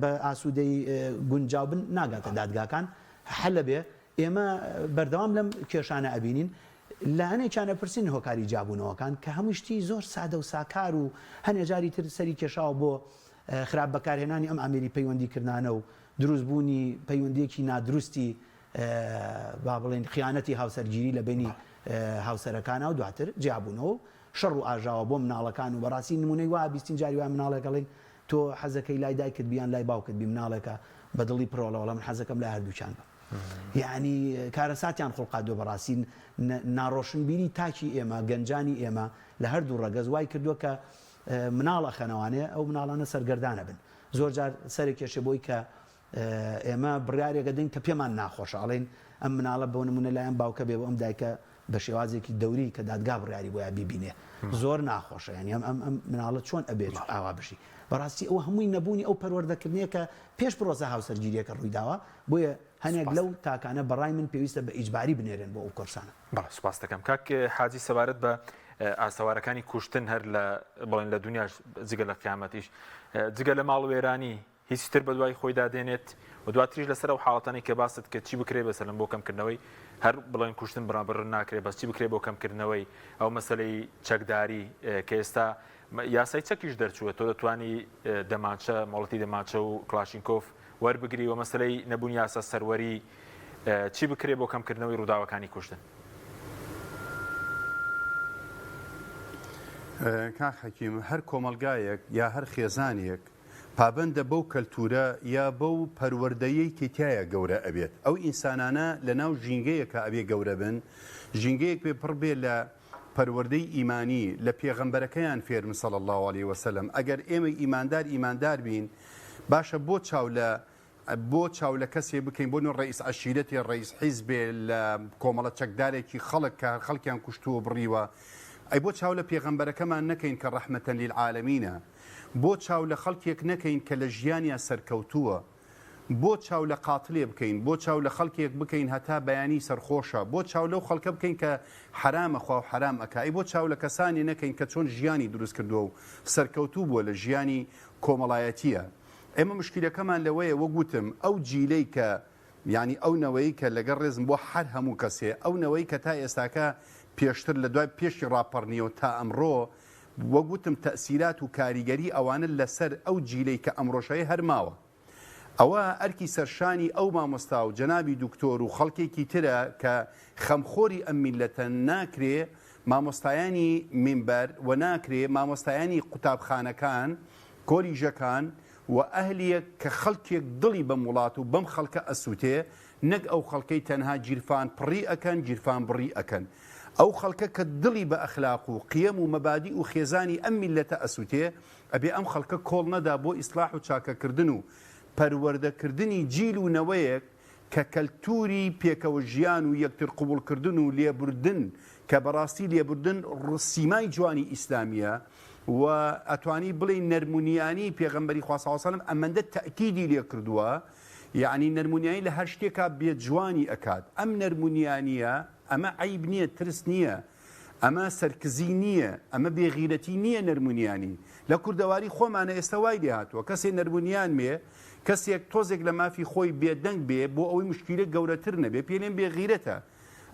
بە ئاسوودەی گونجاو بن ناگاتە دادگاکان حەلە بێ ئێمە بەردەوام لەم کێشانە ئەبینین لە هەنێکیان ئەپرسین هۆکاری جیابوونەوەکان کە هەموو شتی زۆر سادە و ساکار و هەنێ جاری تر سەری کێشاوە بۆ خراپ بەکارهێنانی ئەم ئامێری پەیوەندی کردنانە و دروست بوونی پەیوەندیەکی نادروستی با بڵێین خیانەتی هاوسەرگیری لە بەینی هاوسەرەکانا و دواتر جیابوونەوە و شەڕ و ئاژاوە بۆ مناڵەکان و بەڕاستی نمونەی وا بیستین جاری وایە مناڵێک ئەڵێن تۆ حەزەکەی لای دایکت بی یان لای باوکت بی مناڵێکە بە دڵی پڕۆڵە وەڵا من حەزەکەم لای هەردووکیان بم یعنی کارەساتیان خوڵقاندووە بەڕاستی ناڕۆشنبیری تاکی ئێمە گەنجانی ئێمە لە هەردوو ڕەگەز وای کردووە کە مناڵ ئەخەنەوانێ ئەو مناڵانە سەرگەردانە بن زۆر جار سەرێکێشێ بۆی کە ئێمە بڕیارێک ئەدەین کە پێمان ناخۆشە ئەڵێین ئەم مناڵە بۆ نمونە لای ئەم باوکە بێ بۆ ئەم دایکە بە شێوازێکی دەوری کە دادگا بڕیاری بۆیا بیبینێ زۆر ناخۆشە یانی ئەم ئەم ئەم مناڵە چۆن ئەبێت ئاوا بژی بەڕاستی ئەوە هەمووی نەبوونی ئەو پەروەردەکردنەیە کە پێش پرۆسە هاوسەرگیریەکە ڕوویداوە بۆیە هەنێک لەو تاکانە بەڕای من پێویستە بە ئیجباری بنێرێن بۆ ئەو کۆرسانە. بەڵێ سوپاست دەکەم کاک حاجی سەبارەت بە ئاسەوارەکانی کوشتن هەر لە بڵێن لە دنیاش جگە لە قیامەتیش جگە لە ماڵوێرانی هیچی تر بەدوای خۆیدا دێنێت و دواتریش لەسەر ئەو حاڵەتانەی کە باست کرد چی بکرێت بەسەلەن بۆ کەمکردنەوەی هەر بڵێن کوشتن بڕابڕ ناکرێت بەس چی بکرێت بۆ کەمکردنەوەی ئەو مەسەلەی چەکداری کە ئێستا یاسای چەکیش دەرچووە تۆ دەتوانی دەمانچە مۆڵەتی دەمانچە و کلاشینکۆف وەربگری و مەسەلەی نەبوون یاسا سەروەری چی بکرێت بۆ کەمکردنەوەی ڕووداوەکانی کوشتن؟ کاک حەکیم هەر کۆمەڵگایەک یا هەر خێزانێک پابەندە بەو کەلتورە یا بەو پەروەردەیەی کە تیایا گەورە ئەبێت. ئەو ئینسانانە لە ناو ژینگەیەکا ئەبێ گەورە بن، ژینگەیەک بێ پڕ بێ لە پەروەردەی ئیمانی، لە پێغەمبەرەکەیان فێربن صلی اللە علیە وسلم. ئەگەر ئێمەی ئیماندار ئیماندار بین، باشە بۆ چاو لە بۆ چاو لە کەسێ بکەین بۆ نوێ ڕەئیس عەشیرەتێ ڕەئیس حیزبێ لە کۆمەڵە چەکدارێکی خەڵک کە هەر خەڵکیان کوشتووە و بڕیوە ئەی بۆ چاو لە پێغەمبەرەکەمان نەکەین کە ڕەحمەتەن لیلعالەمینە بۆ چاو لە خەڵکێک نەکەین کە لە ژیانیا سەرکەوتووە بۆ چاو لە قاتلێ بکەین بۆ چاو لە خەڵکێک بکەین هەتا بەیانی سەرخۆشە بۆ چاو لەو خەڵکە بکەین کە حەرام ئەخوا و حەرام ئەکا ئەی بۆ چاو لە کەسانێ نەکەین کە چۆن ژیانی دروست کردووە و سەرکەوتوو بووە لە ژیانی کۆمەڵایەتیە ئێمە مشکیلەکەمان لەوەیە وەک وتم ئەو جیلەی کە یانی ئەو نەوەی کە لەگەڵ ڕێزم بۆ هەر هەموو کەسێ ئەو نەوەی کە تا ئێستاکە پێشتر لە دوای پێشی ڕاپەڕنیەوە تا ئەمڕۆ وەک وتم تەئسیرات و کاریگەری ئەوانە لەسەر ئەو جیلەی کە ئەمڕۆش هەیە هەر ماوە ئەوە ئەرکی سەرشانی ئەو مامۆستا و جەنابی دکتۆر و خەڵکێکی ترە کە خەمخۆری ئەم میللەتەن ناکرێ مامۆستایانی مینبەر و ناکرێ مامۆستایانی قوتابخانەکان کۆلیژەکان و ئەهلیەک کە خەڵکێک دڵی بەم وڵات و بەم خەڵکە ئەسوتێ نەک ئەو خەڵکەی تەنها گیرفان پڕی ئەکەن گیرفان بڕی ئەکەن. ئەو خەڵکە کە دڵی بە ئەخلاق و قیەم و مەبادیء و خێزانی ئەم میللەتە ئەسوتێ، ئەبێ ئەم خەڵکە کۆڵ نەدا بۆ ئیسڵاح و چاکەکردن و پەروەردەکردنی جیل و نەوەیەک کە کەلتوری پێکەوە ژیان و یەکتر قبوڵکردن و لێبوردن کە بەڕاستی لێبوردن سیمای جوانی ئیسلامیە و ئەتوانی بڵێی نەرمونیانی پێغەمبەری خوا صلی اللە علیە وسلم ئەمەندە تەئکیدی لێکردووە یەعنی نەرمونیانی لە هەر شتێکا بێ جوانی ئەکات ئەم نەرمونیانیە ئەمە عەیب نیە ترس نیە ئەمە سەرکزی نییە، ئەمە بێغیرەتی نییە نەرمونیانی. لە کوردەواری خۆمانە ئێستا وای لێهاتووە کەسێ نەرمونیان بێ، کەسێک تۆزێک لە مافی خۆی بێدەنگ بێ بۆ ئەوەی موشکیلە گەورەتر نەبێ پێی لێن بێغیرەتە.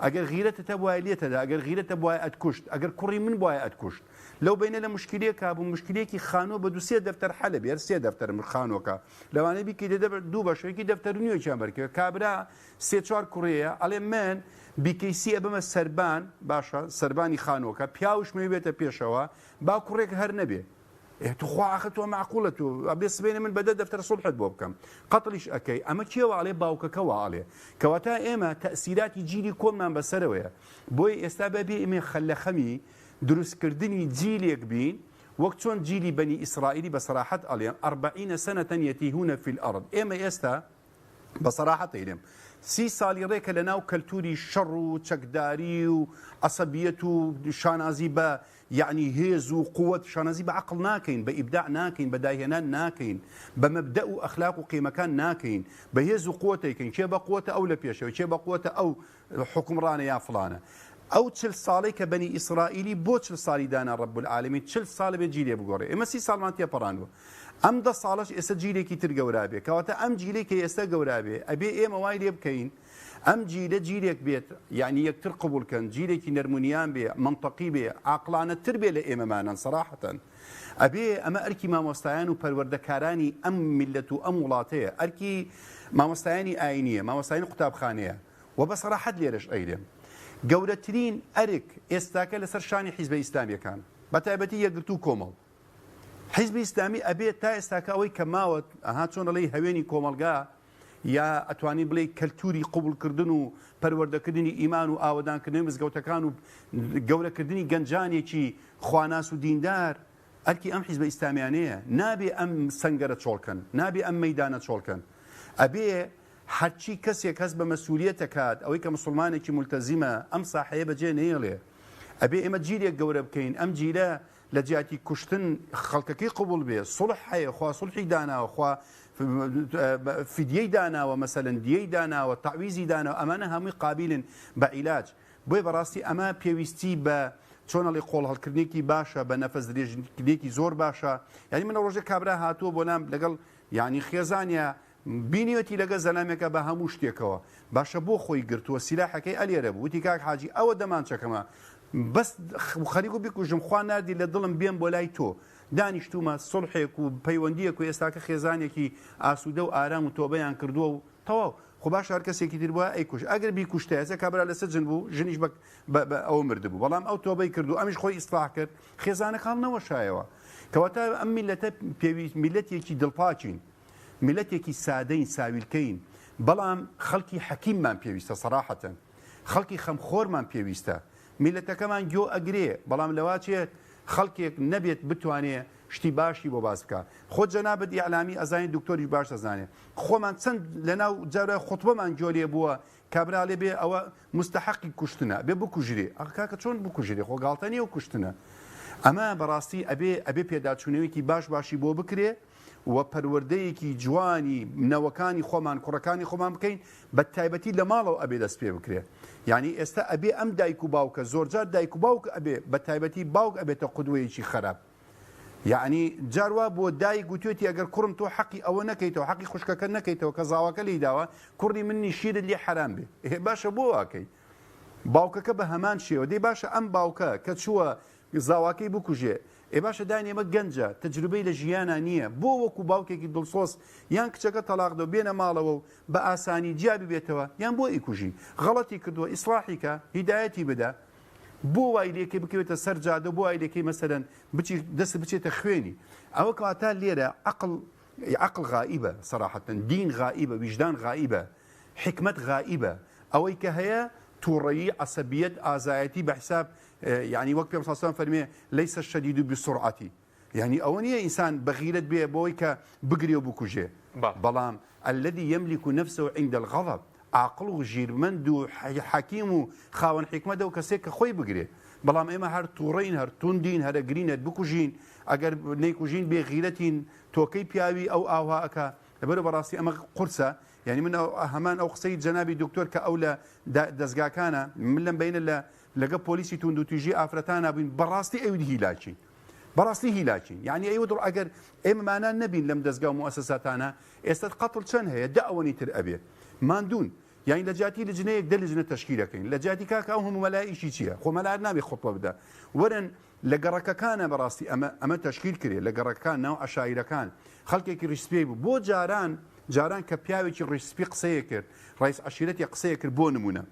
ئەگەر غیرەتت هەبوایە لێتەدا، ئەگەر غیرەت هەبوایە ئەتکوشت، ئەگەر کوڕی من بوایە ئەتکوشت. لەو بەینە لە موشکیلەیەکا بووم، موشکیلەیەکی خانووە بە دوو سێ دەفتەر حەلە بێ، هەر سێ دەفتەر خانووەکە. لەوانەیە بیکەیتە دوو بەش، یەکی دەفتەر و نیوێکیان بەرکەوێ. کابرا سێ چوار کوڕیەیە ئەڵێ من بیکەیسی ئەبەمە سەربان باشە سەربانی خانووەکە پیاوش مەوێ بێتە پێشەوە با کوڕێک هەر نەبێ ئێ توخوا ئاخر تۆ مەعقولە تۆ ئەبێ سبەینێ من بە دە دەفتەر سوڵحت بۆ بکەم قەتڵیش ئەکەی ئەمە کێ وا ئەڵێ باوکەکە وا ئەڵێ کەواتە ئێمە تەئسیراتی جیلی کۆنمان بەسەرەوەیە بۆیە ئێستا بەبێ ئێمە لە خەمی دروستکردنی جیلێک بین وەک چۆن جیلی بەنی ئیسرائیلی بە سەراحەت ئەڵێن ئەربەعینە سەنەتەن یەتیهونە فی الارض ئێمە ئێستا بە سەراحەت ئەیلێم سی ساڵی ڕێکە لە ناو کەلتوری شەڕ و چەکداری و عەسەبیەت و شانازی بە یەعنی هێز و قوت شانازی بە عەقڵ ناکەین بە ئیبداع ناکەین بە داهێنان ناکەین بە مەبدەئ و ئەخلاق و قیمەکان ناکەین بە هێز و قوت ئەیکەین کێ بە قوتە ئەو لە پێشەوە کێ بە قوتە ئەو حوکمڕانە یا فڵانە. ئەو چل ساڵەی کە بەنی ئیسرائیلی بۆ چل ساڵی دانا رب العالمین چل ساڵ بێ جیلێ بگۆڕێ ئێمە سی ساڵمان تێپەڕاندوە ئەم دە ساڵەش ئێستا جیلێکی تر گەورا بێ کەواتە ئەم جیلەی کە ئێستا گەورا بێ ئەبێ ئێمە وای لێ بکەین ئەم جیلە جیلێک بێت یعنی یەکتر قبوڵ کەن جیلێکی نەرمونیان بێ مەنتەقی بێ عاقڵانە تر بێ لە ئێمەمانان سەراحەتەن ئەبێ ئەمە ئەرکی مامۆستایان و پەروەردەکارانی ئەم میللەت و ئەم وڵاتەیە ئەرکی مامۆستایانی ئاینیە مامۆستایانی قوتابخانەیە وە بە سەراحەت لێرەش ئەیلێم گەورەترین ئەرک ئێستاکە لەسەر شانی حیزبە ئیسلامیەکان بە تایبەتی یەکگرتوو و کۆمەڵ حیزبی ئیسلامی ئەبێت تا ئێستاکە ئەوەی کە ماوە ئەها چۆن ئەڵێی هەوێنی کۆمەڵگا یا ئەتوانی بڵێ کەلتوری قوبڵکردن و پەروەردەکردنی ئیمان و ئاوەدانکردنەوەی مزگەوتەکان و گەورەکردنی گەنجانێکی خواناس و دیندار ئەرکی ئەم حیزبە ئیسلامیانەیە نابێ ئەم سەنگەرە چۆڵکەن نابێ ئەم مەیدانە چۆڵکەن ئەبێ هەرچی کەسێک هەست بە مەسولیەت ئەکات ئەوەی کە موسڵمانێکی مولتەزیمە ئەم ساحەیە بەجێ نەیەڵێ ئەبێ ئێمە جیلێک گەورە بکەین ئەم جیلە لە جیاتی کوشتن خەڵکەکەی قبوڵ بێ سوڵح هەیە خوا سوڵحی داناوە خوا فدیەی داناوە مەسەلەن دیەی داناوە تەعویزی داناوە ئەمانە هەمووی قابیلن بە عیلاج بۆیە بەڕاستی ئەمە پێویستی بە چۆن ئەڵێ قۆڵ هەڵکردنێکی باشە بە نەفەس درێژکردنێکی زۆر باشە یعنی من ڕۆژێک کابرا هاتووە بۆ لام لەگەڵ یعنی خێزانە بینیوێتی لەگە زەلامێکە بە هەموو شتێکەوە باشە بۆ خۆی گرتووە سیلاحەکەی ئەلێرە بوو وتی کاک حاجی ئەوە دەمانچەکەمە بەس خەریک و بیکوژم خوا ناردی لە دڵم بێم بۆ لای تۆ دانیشتومە سوڵحێک و پەیوەندیەک و ئێستاکە خێزانێکی ئاسوودە و ئارام و تۆبەیان کردووە و تەواو خۆ باشە هەر کەسێکی تر بوایە ئەیکوشت ئەگەر بیکوشتایە ئێستا کابرا لە سجن بوو ژنیش بە بە ئەوە مردبوو بەڵام ئەو تۆبەی کرد و ئەمیش خۆی ئیسلاح کرد خێزانەکە هەڵنەوەشایەوە کەواتە ئەم میللەتە پێویست میللەتێکی دڵپاکین میللەتێکی سادەین ساویلکەین بەڵام خەڵکی حەکیممان پێویستە سەراحەتەن خەڵکی خەمخۆرمان پێویستە میللەتەکەمان گۆ ئەگرێ بەڵام لەواچێت خەڵکێک نەبێت بتوانێ شتی باشی بۆ باس بکا خۆ جەنابت ئیعلامی ئەزانی دکتۆریش باش ئەزانێ خۆمان چەند لەناو جارای خوتبەمان گۆ لێ بووە کابرا لێ بێ ئەوە مستحقی کوشتنە بێ بکوژرێ ئەخ کاکە چۆن بکوژرێ خۆ گاڵتە نیە و کوشتنە ئەمە بەڕاستی ئەبێ ئەبێ پێداچوونەوەیەکی باش باشی بۆ بکرێ و پەروەردەیەکی جوانی نەوەکانی خۆمان کوڕەکانی خۆمان بکەین بە تایبەتی لە ماڵەوە ئەبێ دەست پێ بکرێ یعنی ئێستا ئەبێ ئەم دایک و باوکە زۆرجار دایک و باوک ئەبێ بە تایبەتی باوک ئەبێتە قودوەیەکی خراپ یعنی جار وا بۆ دایک گوتوێتی ئەگەر کوڕم تۆ حەقی ئەوە نەکەیتەوە حەقی خوشکەکە نەکەیتەوە کە زاواکە لێی داوە کوڕی منی شیرت لێ حەرام بێ ئێ باشە بۆ واکەی باوکەکە بە هەمان شێوە دەی باشە ئەم باوکە کە چووە زاواکەی بکوژێ ئێ باشە دانی ئەمە گەنجە تەجروبەی لە ژیانا نییە بۆ وەکو باوکێکی دڵسۆز یان کچەکە تەلاق دە و بێنە ماڵەوە و بە ئاسانی جیا ببێتەوە یان بۆ ئیکوژی غەڵەتی کردووە ئیسڵاحی کە هیدایەتی بدە بۆ وای لێکەی بکەوێتە سەر جادە بۆ وای لێکەی مەسەلەن بچی دەست بچێتە خوێنی ئەوە کەواتە لێرە عەقڵ عەقڵ غائیبە سەراحەتەن دین غائیبە ویژدان غائیبە حیکمەت غائیبە ئەوەی کە هەیە توڕەیی عەسەبیەت ئازایەتی بە حیساب یانی وەک پێم ساسان فەرمێ لەیسە الشدید بالسرعة یانی ئەوە نییە ئینسان بەغیرەت بێ بۆی کە بگرێ و بکوژێ بەڵام الذي يملك نفسه عند الغضب عاقڵ و ژیرمەند و حەکیم و خاوەن حیکمەتە و کەسێک کە خۆی بگرێ بەڵام ئێمە هەر توڕەین هەر توندین هەرەگرین هەر بکوژین ئەگەر نەیکوژین بێ غیرەتین تۆکەی پیاوی ئەو ئاوها ئەکا لەبەرو بەڕاستی ئەمە قورسە یعنی من هەمان ئەو قسەی جەنابی دکتۆر کە ئەو لە دەزگاکانە من لەم بینە لە لەگە پۆلیسی توندوتیژی ئافرەتانە بووین بەڕاستی ئەوید هیلاکین بەڕاستی هیلاکین یعنی ئەیوە دڵ ئەگەر ئێمەمانان نەبین لەم دەزگا و موسساتانە ئێستا قەتڵ چەند هەیە دە ئەوەنی تر ئەبێ ماندوون یانی لە جیاتی لجنەیەک دە لجنە تەشکیلەکەین لە جیاتی کاکە ئەو هەموو مەلا ئیشی چییە خۆ مەلا نابێ خوتبە بدا وەرن لە گەڕەکەکانە بەڕاستی ئەمە ئەمە تەشکیل کرێ لە گەڕەکان ناو عەشایرەکان خەڵکێکی ڕیشسپی بوو بۆ جاران جاران کە پیاوێکی ڕیشسپی قسەیە کرد ڕئیس عەشیرەتی قسەیە کرد بۆ نمونە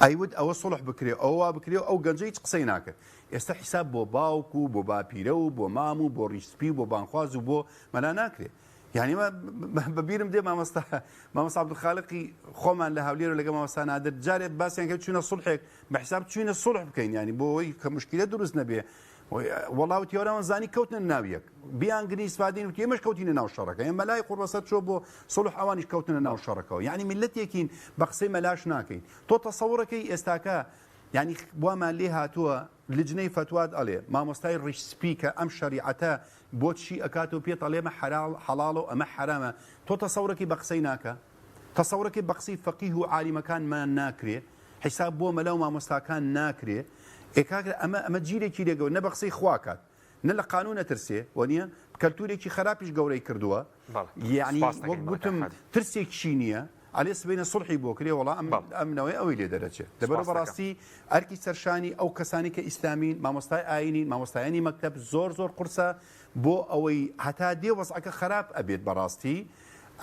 ئەیوت ئەوە سڵح بکرێ ئەوە وا بکرێ و ئەو گەنجە هیچ قسەی ناکرد ئێستا حیساب بۆ باوک و بۆ باپیرە و بۆ مام و بۆ ڕیشسپی و بۆ بانخواز و بۆ مەلا ناکرێ یعنی بە بیرم دێ مامۆستا مامۆستا عەبدولخالقی خۆمان لە هەولێر و لەگەڵ مامۆستا نادر جارێ باسیان کرد چوینە سوڵحێک بە حیساب چوینە سوڵح بکەین یعنی بۆ ئەوەی کە مشکلە دروست نەبێ وەڵا وتی وەرەوە زانی کەوتنە ناو یەک بیانگرین ئیسفادین وتی ئێمەش کەوتینە ناو شەڕەکە ئێمە مەلای قوڕبەسەر چۆ بۆ سوڵح ئەوانیش کەوتنە ناو شەڕەکەوە یعنی میللەتێکین بە قسەی مەلاش ناکەین تۆ تەسەوڕەکەی ئێستاکە یعنی وامان لێ هاتووە لجنەی فەتوات ئەڵێ مامۆستای ڕیش سپی کە ئەم شەریعەتە بۆت شی ئەکات و پێت ئەڵێ ئەمە حەراڵ حەڵاڵە و ئەمە حەرامە تۆ تەسەورەکەی بە قسەی ناکا تەسەورەکەی بە قسەی فەقیه و عالیمەکانمان ناکرێ حیساب بۆ مەلا و مامۆستاکان ناکرێ ئێ کاکە ئەمە ئەمە جیلێکی لێگەوە نە بە قسەی خوا کات نە لە قانون ئەترسێ وەنیە کەلتورێکی خراپیش گەورەی کردووە یعنی وەک گوتم ترسێکشی نییە ئەلێ سبەینە سوڵحی بۆ کرێ وەڵا ئەم ئەم نەوەی ئەوەی لێ دەرەچێ لەبەر بەڕاستی ئەرکی سەرشانی ئەو کەسانی کە ئیسلامین مامۆستای ئاینین مامۆستایانی مەکتەب زۆر زۆر قورسە بۆ ئەوەی هەتا دێ وەزعەکە خراپ ئەبێت بەڕاستی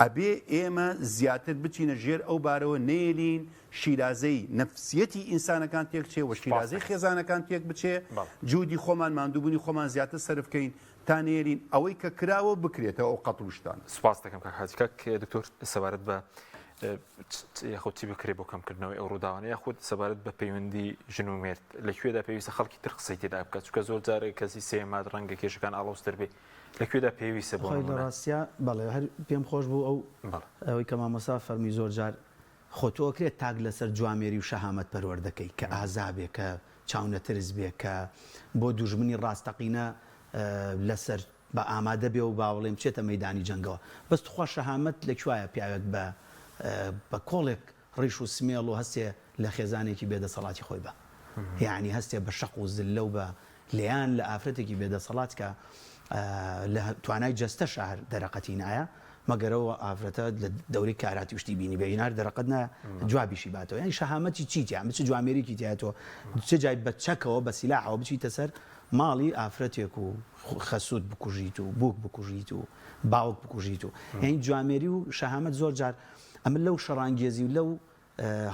ئەبێ ئێمە زیاتر بچینە ژێر ئەو بارەوە نێلین شیرازەی نەفسیەتی ئینسانەکان تێک چێ و شیرازەی خێزانەکان تێک بچێ جودی خۆمان ماندووبوونی خۆمان زیاتر سەرف کەین تا نێرین ئەوەی کە کراوە بکرێتەوە ئەو قەتڵ و شتانە. سوپاست دەکەم کاک حاجی. کاک دکتۆر سەبارەت بە یاخود چی بکرێ بۆ کەمکردنەوەی ئەو ڕووداوانە یاخود سەبارەت بە پەیوەندی ژن و مێرد لە کوێدا پێویستە خەڵکی تر قسەی تێدا بکات چونکە زۆر جارێک کەسی سێیەم هات ڕەنگە کێشەکان ئاڵۆزتر بێ لە کوێدا پێویستە بۆ خۆی لە نموونە؟ ڕاستیا بەڵێ هەر پێم خۆش بوو ئەو بەڵێ. ئەوەی کە مامۆستا فەرمووی زۆر جار خۆ تۆ ئەکرێت تاک لەسەر جوامێری و شەهامەت پەروەردە کەی کە ئازا بێ کە چاونەترس بێ کە بۆ دوژمنی ڕاستەقینە لەسەر بە ئامادە بێ و با بڵێین بچێتە مەیدانی جەنگەوە بەس توخوا شەهامەت لە کوایە پیاوێک بە بە کۆڵێک ڕیش و سمێڵ و هەستێ لە خێزانێکی بێ دەسەڵاتی خۆی بە یەعنی هەستێ بە شەق و زللە و بە لێیان لە ئافرەتێکی بێ دەسەڵات کە لە توانای جەستەشا هەر دەرەقەتی نایە مەگەر ئەو ئافرەتە لە دەورەی کاراتی و شتی بینی بێ هینار دەرەقەت نایە جوابیشی باتەوە یانی شەهامەتی چی تیا چ جوامێریکی تیا تۆ چ جای بە چەکەوە بە سیلاحەوە بچیتە سەر ماڵی ئافرەتێک و خەسووت بکوژیت و بووک بکوژیت و باوک بکوژیت و یانی جوامێری و شەهامەت زۆر جار ئەمە لەو شەڕانگێزی و لەو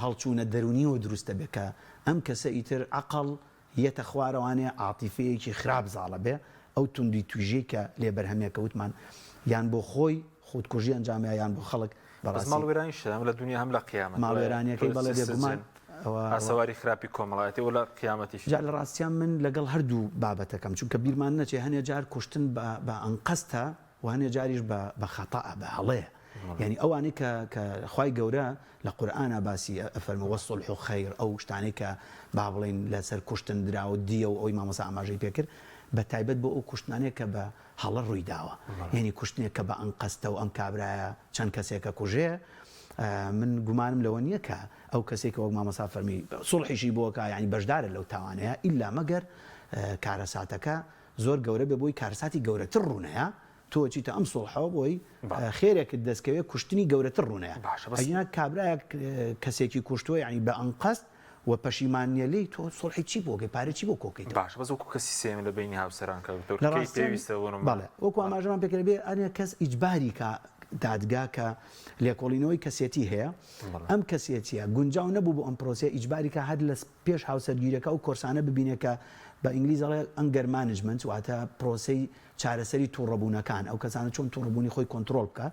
هەڵچوونە دەروونیەوە دروست دەبێت کە ئەم کەسە ئیتر عەقڵ یەتە خوارەوانێ عاتیفەیەکی خراپ زاڵە بێ ئەو توندی تویژەی کە لێ بەرهەمێکە وتمان یان بۆ خۆی خودکوژی ئەنجام یا یان بۆ خەڵک بەس بەڕاستی ماڵوێرانیشە هەم لە دونیا هەم لە قیامەت ماڵ وایە وێرانیەکەی تۆ بەڵێ بێگومان سجن ئەوە ئەوە ئاسەواری خراپی کۆمەڵایەتی و لە قیامەتیش جا لە ڕاستیا من لەگەڵ هەردوو بابەتەکەم چونکە بیرمان نەچێ هەنێ جار کوشتن بە بە ئەنقەستە و هەنێ جاریش بە بە خەتەئە بە هەڵەیە یانی ئەوانەی کە کە خوای گەورە لە قورئانا باسی ئەفەرموێ والصلح خیر ئەو شتانەی کە با بڵێین لەسەر کوشتن دراوە دیە و ئەوەی مامۆستا ئاماژەی پێ کرد بە تایبەت بۆ ئەو کوشتنانەیە کە بە هەڵە ڕووی داوە یانی کوشتنێک کە بە ئەنقەستە و ئەم کابرایە چەند کەسێک ئەکوژێ من گومانم لەوە نییە کە ئەو کەسێک کە وەک مامۆستا فەرمی سوڵحیشی بۆ کا یانی بەشدارە لەو تاوانەیە ئیلا مەگەر کارەساتەکە زۆر گەورە بێ بۆی کارەساتی گەورەتر ڕوونەیە تۆ ئەچیتە ئەم سوڵحەوە بۆی خێرێکت دەستکەوێ کوشتنی گەورەتر ڕوونەیە باشە بەس ئەگینا کابرایەک کەسێکی کوشتووە یانی بە ئەنقەست و پەشیمان نیە لێی تۆ سوڵحی چی بۆ کەی پارەی چی بۆ کۆکەیتەوە. باشە بەس وەکو کەسی سێیەم لە بەینی هاوسەران کاک دکتۆر لە کەی ڕاستیان پێویستە بۆ نمونە بەڵێ وەکو بەڵێ. ئاماژەمان پێکرد بێ ئەنێ کەس ئیجباری کا دادگا کە لێکۆڵینەوەی کەسێتی هەیە بەڵێ. ئەم کەسێتیە گونجاو نەبوو بۆ ئەم پرۆسەیە ئیجباری کا هەر لە پێش هاوسەرگیرەکە ئەو کۆرسانە ببینێ کە بە ئینگلیز ئەڵێ anger management واتە پرۆسەی چارەسەری توڕەبوونەکان، ئەو کەسانە چۆن توڕەبوونی خۆی کۆنتڕۆڵ بکا،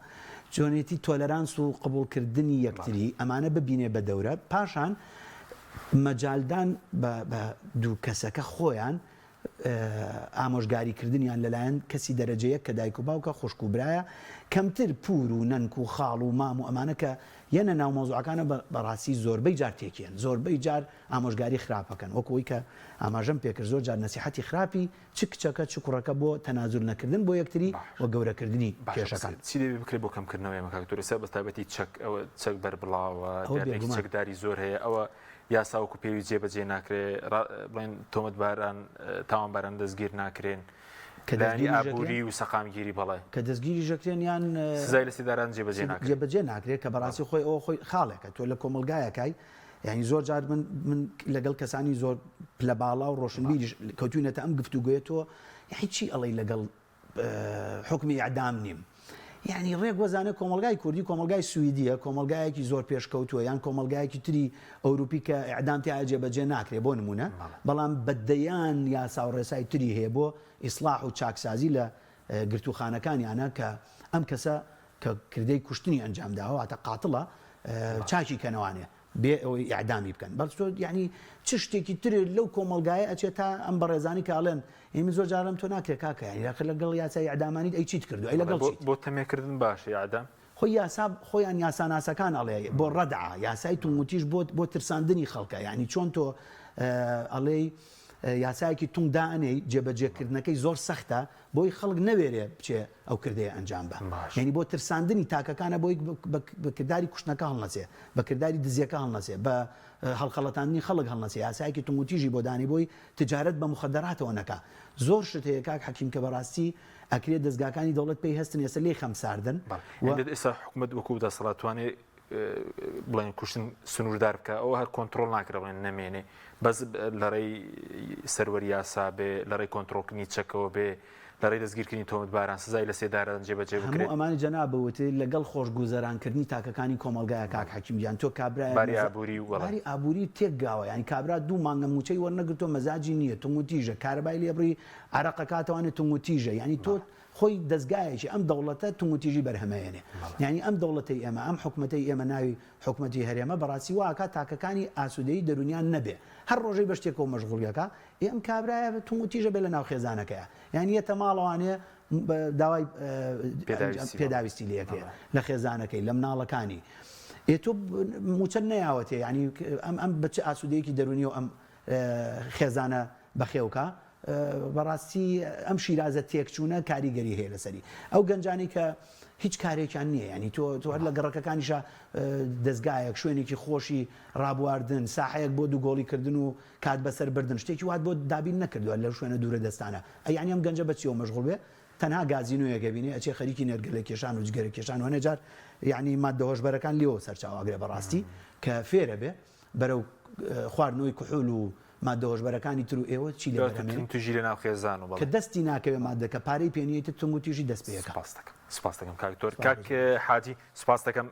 چۆنێتی tolerance و قبوڵکردنی یەکتری، ئەمانە ببینێ بە دەورە، پاشان. مەجالدان بە بە دوو کەسەکە خۆیان ئامۆژگاری کردنیان لەلایەن کەسی دەرەجە یەک کە دایک و باوکە خوشک و برایە کەمتر پور و نەنک و خاڵ و مام و ئەمانە کە یەنە ناو مەوزوعەکانە بەڕاستی زۆربەی جار تێکیەن زۆربەی جار ئامۆژگاری خراپەکەن وەکو ئەوی کە ئاماژەم پێکرد زۆر جار نەسیحەتی خراپی چ کچەکە چ کوڕەکە بۆ تەنازول نەکردن بۆ یەکتری و گەورەکردنی باشە کێشەکان. چی دەبێ بکرێت بۆ کەمکردنەوەی ئەمە کاک دکتۆر ئێستا بەتایبەتی چەک ئەوە چەک بەربڵاوە ئەوە دیاردەیەکی بێگومان. چەکداری زۆر هەیە ئەوە یاسا وەکو پێویست جێبەجێ ناکرێ بڵێن تۆمەتباران تاوانباران دەستگیر ناکرێن کە لایەنی دەستگیریش ئابووری دەکرێن و سەقامگیری بەڵێ کە دەستگیریش دەکرێن یان سزای لە سێداران جێبەجێ ناکرێت جێبەجێ ناکرێت کە بەڕاستی خۆی ئەوە خۆی خاڵێکە تۆ لە کۆمەڵگایەکای یعنی زۆر جار من من لەگەڵ کەسانی زۆر پلە باڵا و ڕۆشنبیریش کەوتوینەتە ئەم گفتوگۆیە تۆ یعنی چی ئەڵێی لەگەڵ حوکمی ئیعدام نیم. یانی ڕێک وەزانێ کۆمەڵگای کوردی کۆمەڵگای سویدیە، کۆمەڵگایەکی زۆر پێشکەوتووە یان کۆمەڵگایەکی تری ئەوروپی کە ئیعدام تیایا جێبەجێ ناکرێ بۆ نموونە، بەڵام بە دەیان یاسا و ڕێسای تری هەیە بۆ ئیسڵاح و چاکسازی لە گرتووخانەکانیانە کە ئەم کەسە کە کردەی کوشتنی ئەنجام داوە واتە قاتڵە چاکی کەنەوانێ. بێ ئەوەی ئیعدامی بکەن بەس تۆ یعنی چ شتێکی تر لەو کۆمەڵگایە ئەچێت تا ئەم بەڕێزانی کە ئەڵێن ئەی من زۆر جارم تۆ ناکرێ کاکە یعنی ئاخر لەگەڵ یاسای ئیعدامانیت ئەی چیت کردو ئەی لەگەڵ چیت بۆ تەمێکردن باشە ئیعدام خۆی یاسا خۆیان یاساناسەکان ئەڵێ بۆ ڕەدعە یاسای توندوتیژ بۆ بۆ ترساندنی خەڵکە یعنی چۆن تۆ ئەڵێی یاسایەکی توند دائەنێی جێبەجێکردنەکەی زۆر سەختە بۆی خەڵک نەوێرێ بچێ ئەو کردەیە ئەنجام بە یعنی بۆ ترساندنی تاکەکانە بۆی بە کرداری کوشتنەکە هەڵنەچێ بە کرداری دزیەکە هەڵنەچێ بە هەڵخەڵەتاندنی خەڵک هەڵنەچێ یاسایەکی توندوتیژی بۆ دانی بۆی تجارەت بە مخدراتەوە نەکا زۆر شت هەیە کاک حەکیم کە بەڕاستی ئەکرێ دەزگاکانی دەوڵەت پێی هەستن ئێستا لێی خەمساردن و ئێستا حکومەت وەکو دەسەڵات توانێ بڵێن کوشتن سنووردار بکە ئەوە هەر کۆنترۆڵ ناکرێ بڵێن نەمێنێ بەس لەڕێی سەروەری یاسا بێ لەڕێی کۆنترۆڵکردنی چەکەوە بێ لەڕێی دەستگیرکردنی تۆمەتباران سزای لەسێدارەدان جێبەجێ هەموو بکرێت. ئەمانەی جەنابت وتت لەگەڵ خۆشگوزەرانکردنی تاکەکانی کۆمەڵگایە کاک حەکیم گیان تۆ کابرایە باری مەزا ئابووری و بەڵێ. باری ئابووری تێکگاوە یانی کابرا دوو مانگە مووچەی وەرنەگرتووە مەزاجی نییە توندوتیژە کارەبای لێبڕی عەرەق ئەکاتەوانێ توندوتیژە یانی تۆ بەڵێ. خۆی دەزگایەکی ئەم دەوڵەتە توندوتیژی بەرهەمەیەنێ بەڵێ. یانی ئەم دەوڵەتەی ئێمە ئەم حکومەتەی ئێمە ناوی حکومەتی هەرێمە بەڕاستی وا ئەکات تاکەکانی ئاسوودەیی دەروونیان نەبێ هەر ڕۆژەی بە شتێکەوە مەشغوڵی ئەکا ئێ ئەم کابرایە توندوتیژە بێ لە ناو خێزانەکەیا یان یەتە ماڵەوانێ داوای پێداویستی لێکرێ لە خێزانەکەی لە مناڵەکانی ئێ تۆ موچە نەیاوەتێ ینی ئەم ئەم بچ ئاسوودەیەکی دەرونی و ئەم خێزانە بەخێوکە بەڕاستی ئەم شیرازە تێکچوونە کاریگەری هەیە لەسەری ئەو گەنجانی کە هیچ کارێکیان نییە ینی تۆ تۆ هەر لە گەڕەکەکانیشە دەستگایەک شوێنێکی خۆشی ڕابواردن ساحەیەک بۆ دووگۆڵی کردن و کات بەسەر بردن شتێکی وات بۆ دابین نەکردوە لەو شوێنە دوورە دەستانە ئەی یانی ئەم گەنجە بە چیەوە مەشغوڵ بێ تەنها گازینۆیەک ئەبینێ ئەچێ خەریکی نێرگەلە کێشان و جگەرە کێشان و هەنێ جار یانی ماددە هۆشبەرەکان لێوە سەرچاوە ئەگرێ بەڕاستی کە فێرە بێ بەرەو خواردنەوەی کحول و ماددە هۆشبەرەکانی تر و ئێوە چی لێ بەرهەمێنێ توندوتیژی لە ناو خێزان و بەڵێ کە دەستی ناکەوێ ماددەکە پارەی پێ نییە ئیتر توندوتیژی دەست پێ ئەکا. سوپاست دەکەم سوپاست دەکەم کاک دکتۆر کاک حاجی سوپاست دەکەم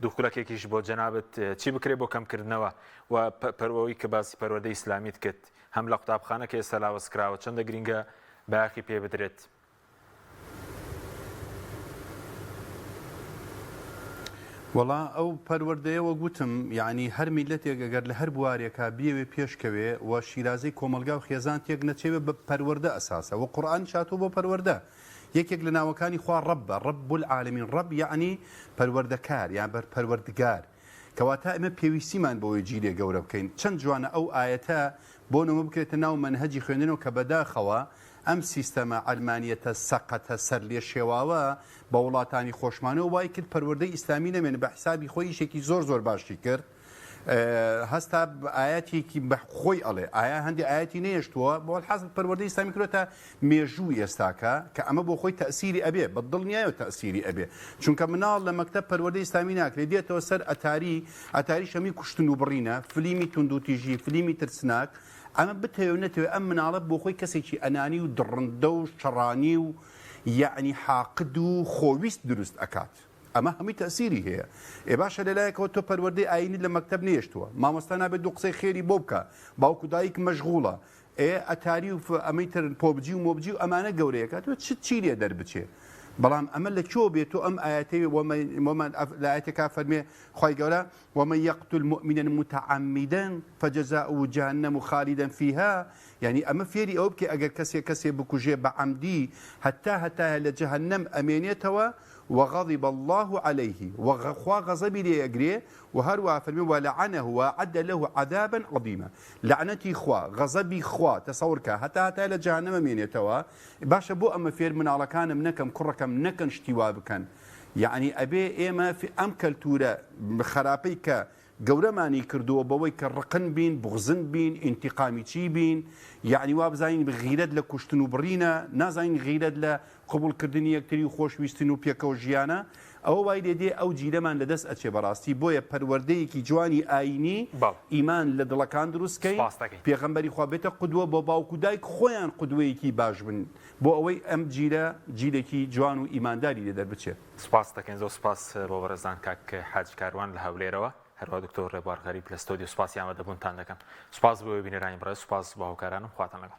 دوو خولەکێکیش بۆ جەنابت چی بکرێت بۆ کەمکردنەوە و پەروەی کە باسی پەروەردەی ئیسلامیت کرد هەم لە قوتابخانە کە ئێستا لاوەز کراوە چەندە گرینگە بایەخی پێ بدرێت؟ وەڵا ئەو پەروەردەیە وەک وتم یەعنی هەر میللەتێک ئەگەر لە هەر بوارێکا بیەوێ پێشکەوێ و شیرازەی کۆمەڵگا و خێزان تێک نەچێ بە پەروەردە ئەساسە وە قورئانیش هاتووە بۆ پەروەردە یەکێک لە ناوەکانی خوا ڕەبە، رب العالمین، ڕەب یەعنی پەروەردەکار یان پەروەردگار، کەواتە ئێمە پێویستیمان بەوەیە جیلێ گەورە بکەین، چەند جوانە ئەو ئایەتە بۆ نموونە بکرێتە ناو مەنهەجی خوێندنەوە کە بەداخەوە ئەم سیستەمە عەلمانیەتە سەقەتە سەرلێشێواوە بە وڵاتانی خۆشمانەوە وای کرد پەروەردەی ئیسلامی نەمێنێ بە حیسابی خۆی ئیشێکی زۆر زۆر باشی کرد. هەستا ئایەتێکی بە خۆی ئەڵێ ئایا هەندێ ئایەتی نەیەشتووە بۆ حەزت پەروەردەی ئیسلامی کرۆتە مێژوو ئێستاکە کە ئەمە بۆ خۆی تەسیری ئەبێ بە دڵنیایەوە تەسیری ئەبێ چونکە مناڵ لە مەکتەب پەروەردەی ئیسلامی ناکرێت دێتەوە سەر ئەتاری ئەتاری شەمی کوشتن و بڕینە فلیمی توندوتیژی فلیمی ترسناک ئەمە بتەوێ و نەتەوێ ئەم مناڵە بۆ خۆی کەسێکی ئەنانی و دڕندە و شەڕانی و یەعنی حاقد و خۆویست دروست ئەکات. ئەمە هەمووی تەئسیری هەیە. ئێ باشە لەلایەکەوە تۆ پەروەردەی ئایینیت لە مەکتەب نەیەشتووە، مامۆستا نابێت دوو قسەی خێری بۆ بکا، باوک و دایک مەشغوڵە، ئێ ئەتاری و ئەمەی تر پۆبجی و مۆبجی و ئەمانە گەورەیەکە، تۆ چ چی لێ دەربچێ؟ بەڵام ئەمە لە کوێوە بێ تۆ ئەم ئایەتەی ومن لە ئایەتێکا فەرمێ خوای گەورە ومن یقتل مؤمنا متعمدا فجزاؤه جهنم خالدا فیها یعنی ئەمە فێری ئەوە بکەی ئەگەر کەسێ کەسێ بکوژێ بە عەمدی هەتا هەتایە لە جەهەنەم ئەمێنێتەوە وغضب اللە علیه و خوا غەزەبی لێ ئەگرێ و هەروەها فەرمی ولعنه واعد له عذابا عظیما لەعنەتی خوا غەزەبی خوا تەسەور کە هەتا هەتایە لە جەهەنەم ئەمێنێتەوە باشە بۆ ئەمە فێر مناڵەکانم نەکەم کوڕەکەم نەکەن شتی وا بکەن یەعنی ئەبێ ئێمە ئەم کەلتورە خەراپەی کە گەورەمانی کردووە بەوەی کە ڕقن بین بوغزن بین ئینتیقامیچی بین یەعنی وابزانین غیرەت لە کوشتن و بڕینە نازانین غیرەت لە قبوڵ کردنی یەکتری و خۆشویستن و پێکەوە ژیانە ئەوە وای لێ دێ ئەو جیلەمان لە دەست ئەچێ بەڕاستی بۆیە پەروەردەیەکی جوانی ئاینی بەڵێ. ئیمان لە دڵەکان دروست کەین سپاست دەکەین. پێغەمبەری خوا بێتە قودوە بۆ باوک و دایک خۆیان قودوەیەکی باش بن بۆ ئەوەی ئەم جیلە جیلێکی جوان و ئیمانداری لێ دەربچێ. سپاست دەکەین زۆر سپاس بۆ بەڕێزان کاک حاجی کاروان لە هەولێرەوە هەروەها دکتۆر ڕێبوار غەریب لە ستۆدیۆ سپاسی ئامادەبوونتان دەکەم سپاس بۆ بینەرانی بەڕێز سپاس بۆ هاوکارانم خواتان لەگەڵ.